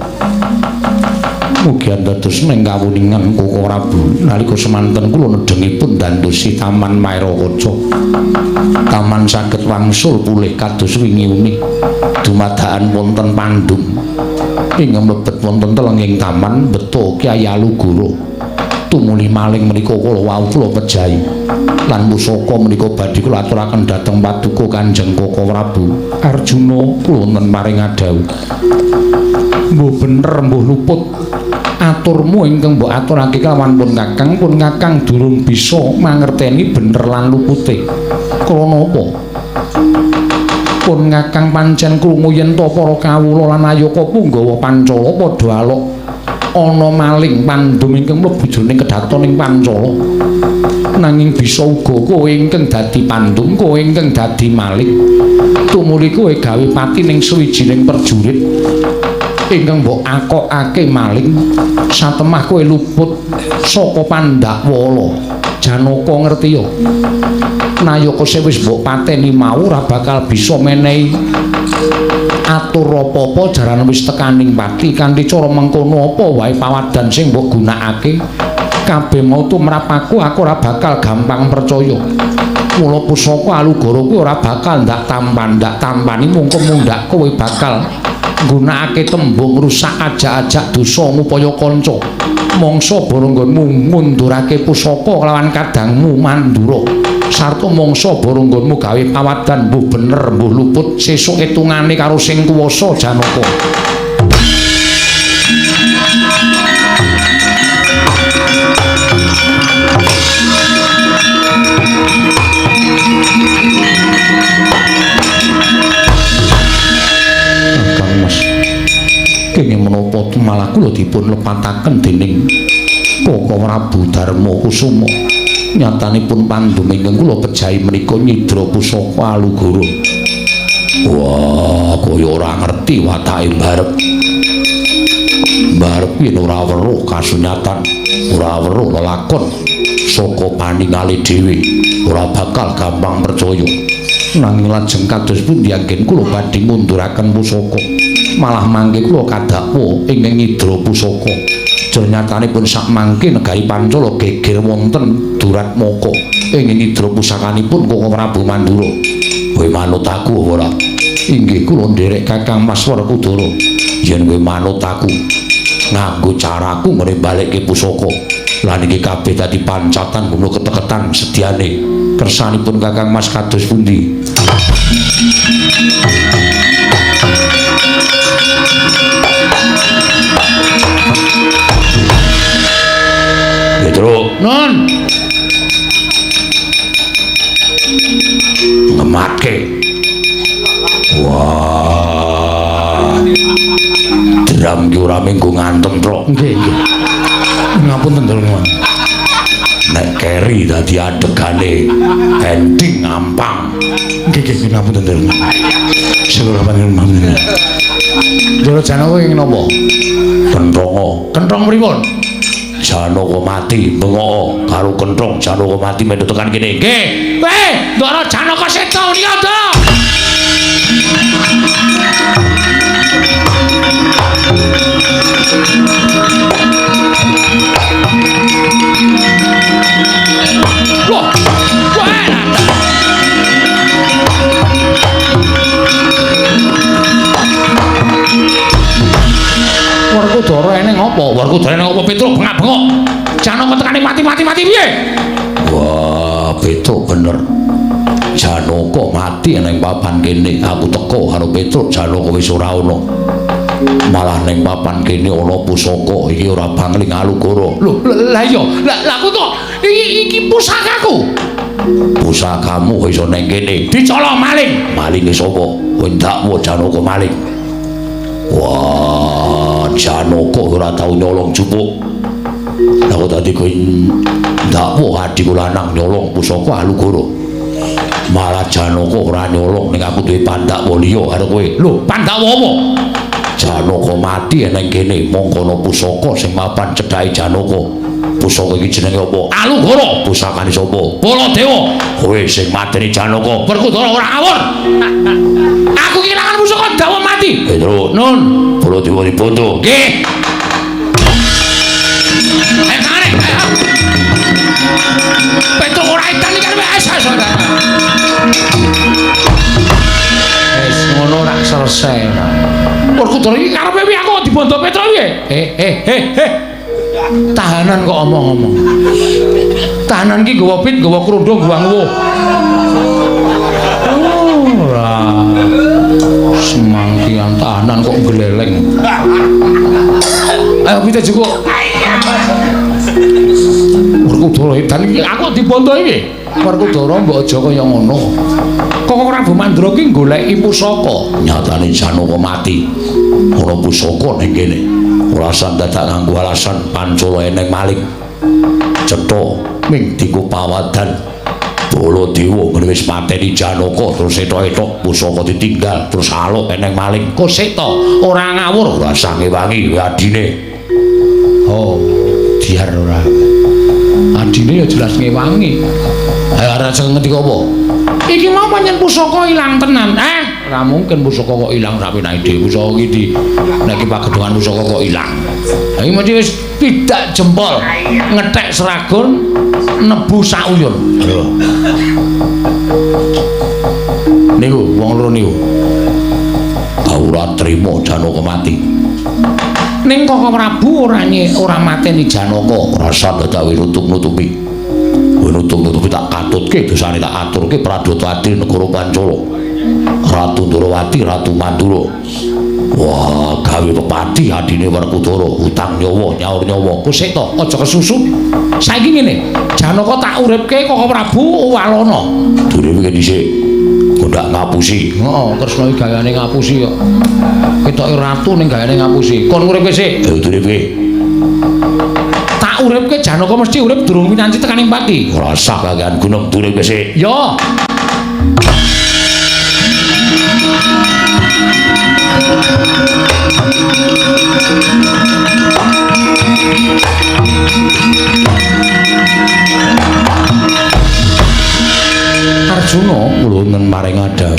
Speaker 1: Mugi dados ning kawuningan Koko Prabu nalika semanten kula nedhengipun dandosi Taman Maerakaca. Taman saged wangsul pulih kados wingi uni. Dumadakan wonten pandum. Ingkang mlebet wonten telenging taman beto Kyai Alugoro. Tumuli maling menika kula wau kula pejahi. Lan pusaka menika badhe kula aturaken dhateng paduka Kanjeng Koko Prabu. Arjuna kula wonten paring adhawuh. Mbuh bener mbuh luput aturmu ingkang mbok aturake kelawan pun Kakang durung bisa mangerteni bener lan lupute. Krana apa? Pun Kakang pancen krungu yen to para kawula lan ayaka punggawa Pancala padha alok ana maling pandum ingkang mlebu jroning kedhaton ing Pancala. Nanging bisa uga kowe ingkang dadi pandum, kowe ingkang dadi maling. Tumuli kowe gawe pati ning suwijining perjurit ingkang mbok akokake maling, satemah kowe luput saka Pandhakwala. Janaka ngerti ya? Nayaka sing wis mbok pateni mau ora bakal bisa menehi atur apa-apa jaran wis tekaning pati. Kanthi cara mengkono apa wae pawadan sing mbok gunakake kabeh mau tumrap aku ora bakal gampang percaya. Mula pusaka Alugoro kuwi ora bakal ndak tampan, ndak tampani mungko mundhak kowe bakal nggunakake tembung rusak ajak-ajak dosa ngupaya kanca. Mangsa baranggonmu ngundurake pusaka kelawan kadangmu Mandura. Sarta mangsa baranggonmu gawe pawadan mbuh bener mbuh luput sesuk etungane karo sing kuwasa Janaka. Kang Mas, kenging menapa malah kula dipun lepataken dening Koko Prabu Darma Kusuma. Nyatanipun pandum ingkang kula pejahi menika nyidra pusaka Alugoro. Wah, kaya ora ngerti watake mbarep. Mbarep yen ora weruh kasunyatan, ora weruh lelakon saka paningale dhewe, ora bakal gampang percaya. Nanging lajeng kados pundi anggen kula badhe ngunduraken pusaka? Malah mangke kula kadakwa ingkang nyidra pusaka. Nyatanipun sak mangke negari Pancala geger wonten Duratmaka ingkang nyidra pusakanipun Koko Prabu Mandura. Kowe manut aku apa ora? Inggih kula nderek Kakang Mas Werkudara. Yen kowe manut aku,
Speaker 3: Nganggo caraku ngene balekke pusaka. Lan iki kabeh dadi pancatan ngono keteketan sediane. Kersanipun Kakang Mas kados pundi? Petruk,
Speaker 2: Nun.
Speaker 3: Ngematke. Wah. Dram ki ora mung ngantem, Truk.
Speaker 1: Nggih, nggih. Ngapunten, Ndara.
Speaker 3: Nek keri dadi adegane ending ngampang.
Speaker 1: Nggih, nggih, ngapunten, Ndara. Sing panjenengan. Ndara Janaka ing napa?
Speaker 3: Kenthonga.
Speaker 2: Kenthong pripun?
Speaker 3: Janaka mati bengok karo kenthong Janaka mati mendo tekan kene.
Speaker 2: Nggih. Weh, Ndara Janaka seta menika, Ndara. Wah, wah. Werkudara eneng apa? Werkudara eneng apa Petruk bengak-bengok. Janaka tekane mati-mati-mati piye?
Speaker 3: Wah, Petruk bener. Janaka mati nang papan kene. Aku teko karo Petruk, Janaka wis ora ana. Malah ning papan kene ana pusaka iki ora bangling Alugoro.
Speaker 2: Lho, lah iya, lah aku kok iki pusakaku.
Speaker 3: Pusakamu iso ning kene.
Speaker 2: Dicolong maling.
Speaker 3: Malinge sapa? Kowe ndakwa Janaka maling. Wah, Janaka ora tau nyolong jupuk. Lah kok dadi kowe ndakwa adhiku lanang nyolong pusaka Alugoro. Malah Janaka ora nyolong ning aku duwe pandakwa liya karo kowe.
Speaker 2: Lho, pandakwa apa?
Speaker 3: Janaka mati ning kene mongko ana pusaka sing mapan cedhake Janaka. Pusaka iki jenenge apa?
Speaker 2: Alugoro.
Speaker 3: Pusakane sapa?
Speaker 2: Baladewa.
Speaker 3: Kowe sing mateni Janaka.
Speaker 2: Werkudara ora ngawur. Aku kehilangan pusaka dawa mati.
Speaker 3: Petruk.
Speaker 2: Nun.
Speaker 3: Baladewa dibondo.
Speaker 2: Nggih. Ayo kare. Petruk ora edan iki arep wis. Wis ngono ora selesai. Werkudara iki karepe piye aku dibondo Petruk piye? Eh. Tahanan kok omong-omong. Tahanan ki nggawa pit, nggawa krundung, nggawa nguwuh. Ora. Semangkian tahanan kok gleleng. Ayo pite jukuk. Werkudara edan iki aku dibondo iki. Werkudara mbok aja kaya ngono. Kok Prabu Mandra ki goleki pusaka.
Speaker 3: Nyatane Janaka mati. Ana pusaka ning kene. Ora usah dadak nganggo alasan pancala eneng maling. Cetha ming dienggo pawadan. Baladewa ngene wis mateni Janaka terus etok-etok pusaka ditinggal terus aluk eneng maling.
Speaker 2: Kok seta ora ngawur.
Speaker 3: Ora usah ngewangi adine.
Speaker 2: Oh, diar ora. Adine ya jelas ngewangi. Ayo ora ngerti apa? Iki mau pancen pusaka ilang tenan. Ora mungkin pusaka kok ilang rapi naik dhewe pusaka iki di nek iki pagedhongan pusaka kok ilang. Ha iki mesti wis pidak jempol, ngethek seragun nebu sauyun.
Speaker 3: Lho.
Speaker 2: Niku wong loro niku.
Speaker 3: Ora trimo Janaka mati.
Speaker 2: Ning Koko Prabu ora mateni Janaka.
Speaker 3: Ora usah dadak nutup-nutupi. Nutup-nutupi tak katutke dosane tak aturke Pradata Adil negara Pancala. Ratu Ndorowati, Ratu Mandura. Wah, gawe pepati adine Werkudara, utang nyawa, nyaur nyawa.
Speaker 2: Kusik to, aja kesusu. Saiki ngene, Janaka tak uripke Koko Prabu walana.
Speaker 3: Durung iki dhisik. Gondak ngapusi.
Speaker 2: Heeh, Kresna iki gayane ngapusi kok. Ketoke ratu ning gayane ngapusi. Kon uripke sik.
Speaker 3: Ayo duripke.
Speaker 2: Tak uripke Janaka mesti urip durung winanti tekaning pati.
Speaker 3: Ora usah kakean gunung duripke sik.
Speaker 2: Ya. Arjuna
Speaker 3: kula nen maring adha.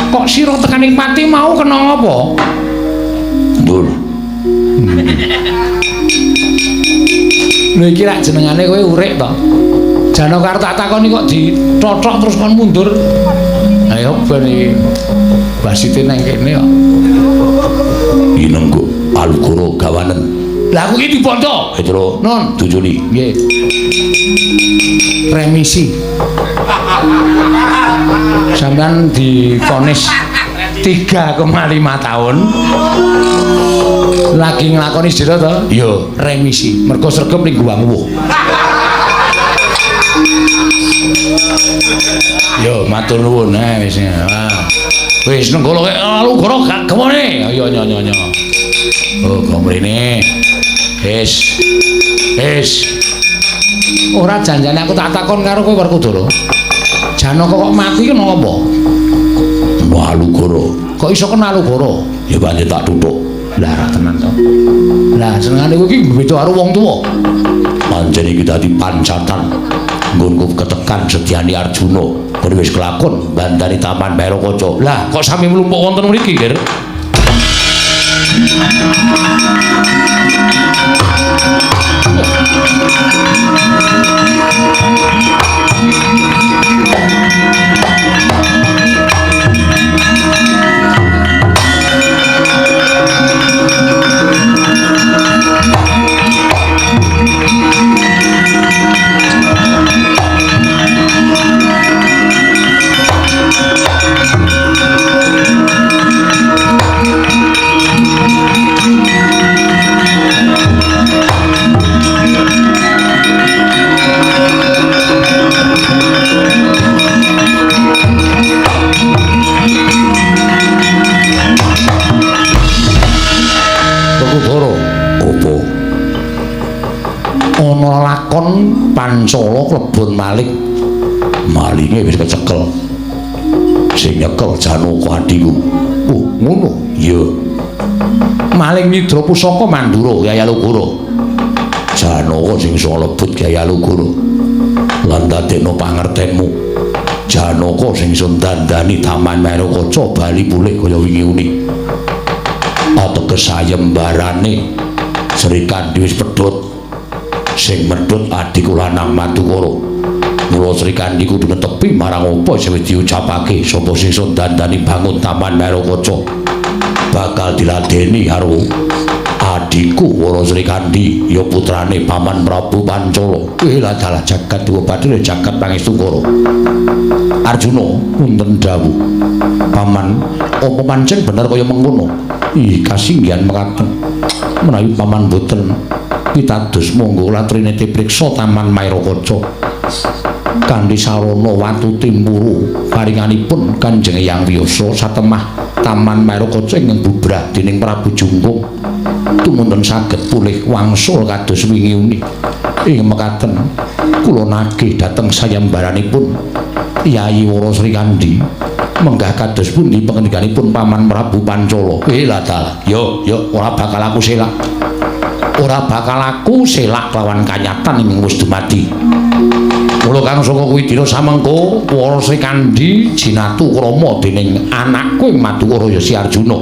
Speaker 2: Kok sira tekaning pati mau kena ngapa?
Speaker 3: Ndur.
Speaker 2: Lho iki rak jenengane kowe urip to. Janaka arep tak takoni kok dithothok terus kon mundur. Ayo ben iki. Basite nang kene kok.
Speaker 3: Inenggo. Alugoro gawanen.
Speaker 2: Lah aku iki dibondo.
Speaker 3: Petro,
Speaker 2: Non.
Speaker 3: Tujuli.
Speaker 2: Nggih. Remisi. Sampeyan divonis 3,5 tahun. Lagi nglakoni sedina to?
Speaker 3: Iya.
Speaker 2: Remisi. Mergo sregep ning Gua Nguwuh. Yo matur nuwun wis. Ah. Wis nenggala Alugoro gak gemone. Ayo nyo nyo nyo. Oh, kok mrene. Wis. Wis. Ora janjane aku tak takon karo kowe Werkudara. Janaka kok mati ki nang apa?
Speaker 3: Alugoro.
Speaker 2: Kok iso kena Alugoro?
Speaker 3: Ya pancen tak tutuk.
Speaker 2: Lah ra tenan to. Lah senengane kowe iki beda karo wong tuwa.
Speaker 3: Pancen iki dadi pancatan nggonku ketekan Setyani Arjuna. Kowe wis kelakon bandani Taman Maerakaca.
Speaker 1: Lah kok sami mlumpuk wonten mriki, Ger? Werkudara,
Speaker 3: Apa?
Speaker 1: Ana lakon Pancala klebon maling.
Speaker 3: Malinge wis kecekel. Sing nyekel Janaka adhiku.
Speaker 1: Oh, ngono.
Speaker 3: Iya.
Speaker 1: Maling nyidra pusaka Mandura Kyai Alugoro.
Speaker 3: Janaka sing iso lebet Kyai Alugoro. Lan dadekno pangertenmu. Janaka sing iso dandani Taman Maerakaca bali pulih kaya wingi uni. Ateges sayembarane Srikandhi wis pedhot. Sing medhot adhiku lanang Madukara. Mula Srikandhi kudu netepi marang apa sing wis diucapake sapa sing iso dandani bangun Taman Maerakaca. Bakal diladeni karo adhiku Wara Srikandhi ya putrane Paman Prabu Pancala.
Speaker 1: Lah dalah jagat dewa bathara jagat pangestungkara. Arjuna wonten dawuh. Paman, apa pancen bener kaya mengkono? Ih, kasinggihan mekaten. Menawi paman boten pitados monggo latrinete priksa Taman Maerakaca. Kanthi sarana watu timpuru paringanipun Kanjeng Hyang Wiyasa satemah Taman Maerakaca ingkang bubrah dening Prabu Jungkung tumunten saged pulih wangsul kados wingi uni. Ing mekaten kula nagih dhateng sayembaranipun Yayi Wara Srikandhi menggah kados pundi pangendikanipun Paman Prabu Pancala. Lah dalah. Yo yo ora bakal aku selak. Ora bakal aku selak lawan kanyatan ing wis dumadi. Mula kang saka kuwi dina samengko Wara Srikandhi jinatu krama dening anakku ing Madukara ya si Arjuna.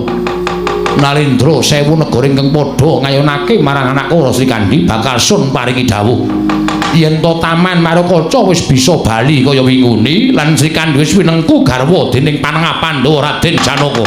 Speaker 1: Nalendra sewu negara ingkang padha ngayonake marang anakku Wara Srikandhi bakal sun paringi dawuh yen to Taman Maerakaca wis bisa bali kaya winguni lan Srikandhi wis winengku garwa dening Panengah Pandhawa Raden Janaka.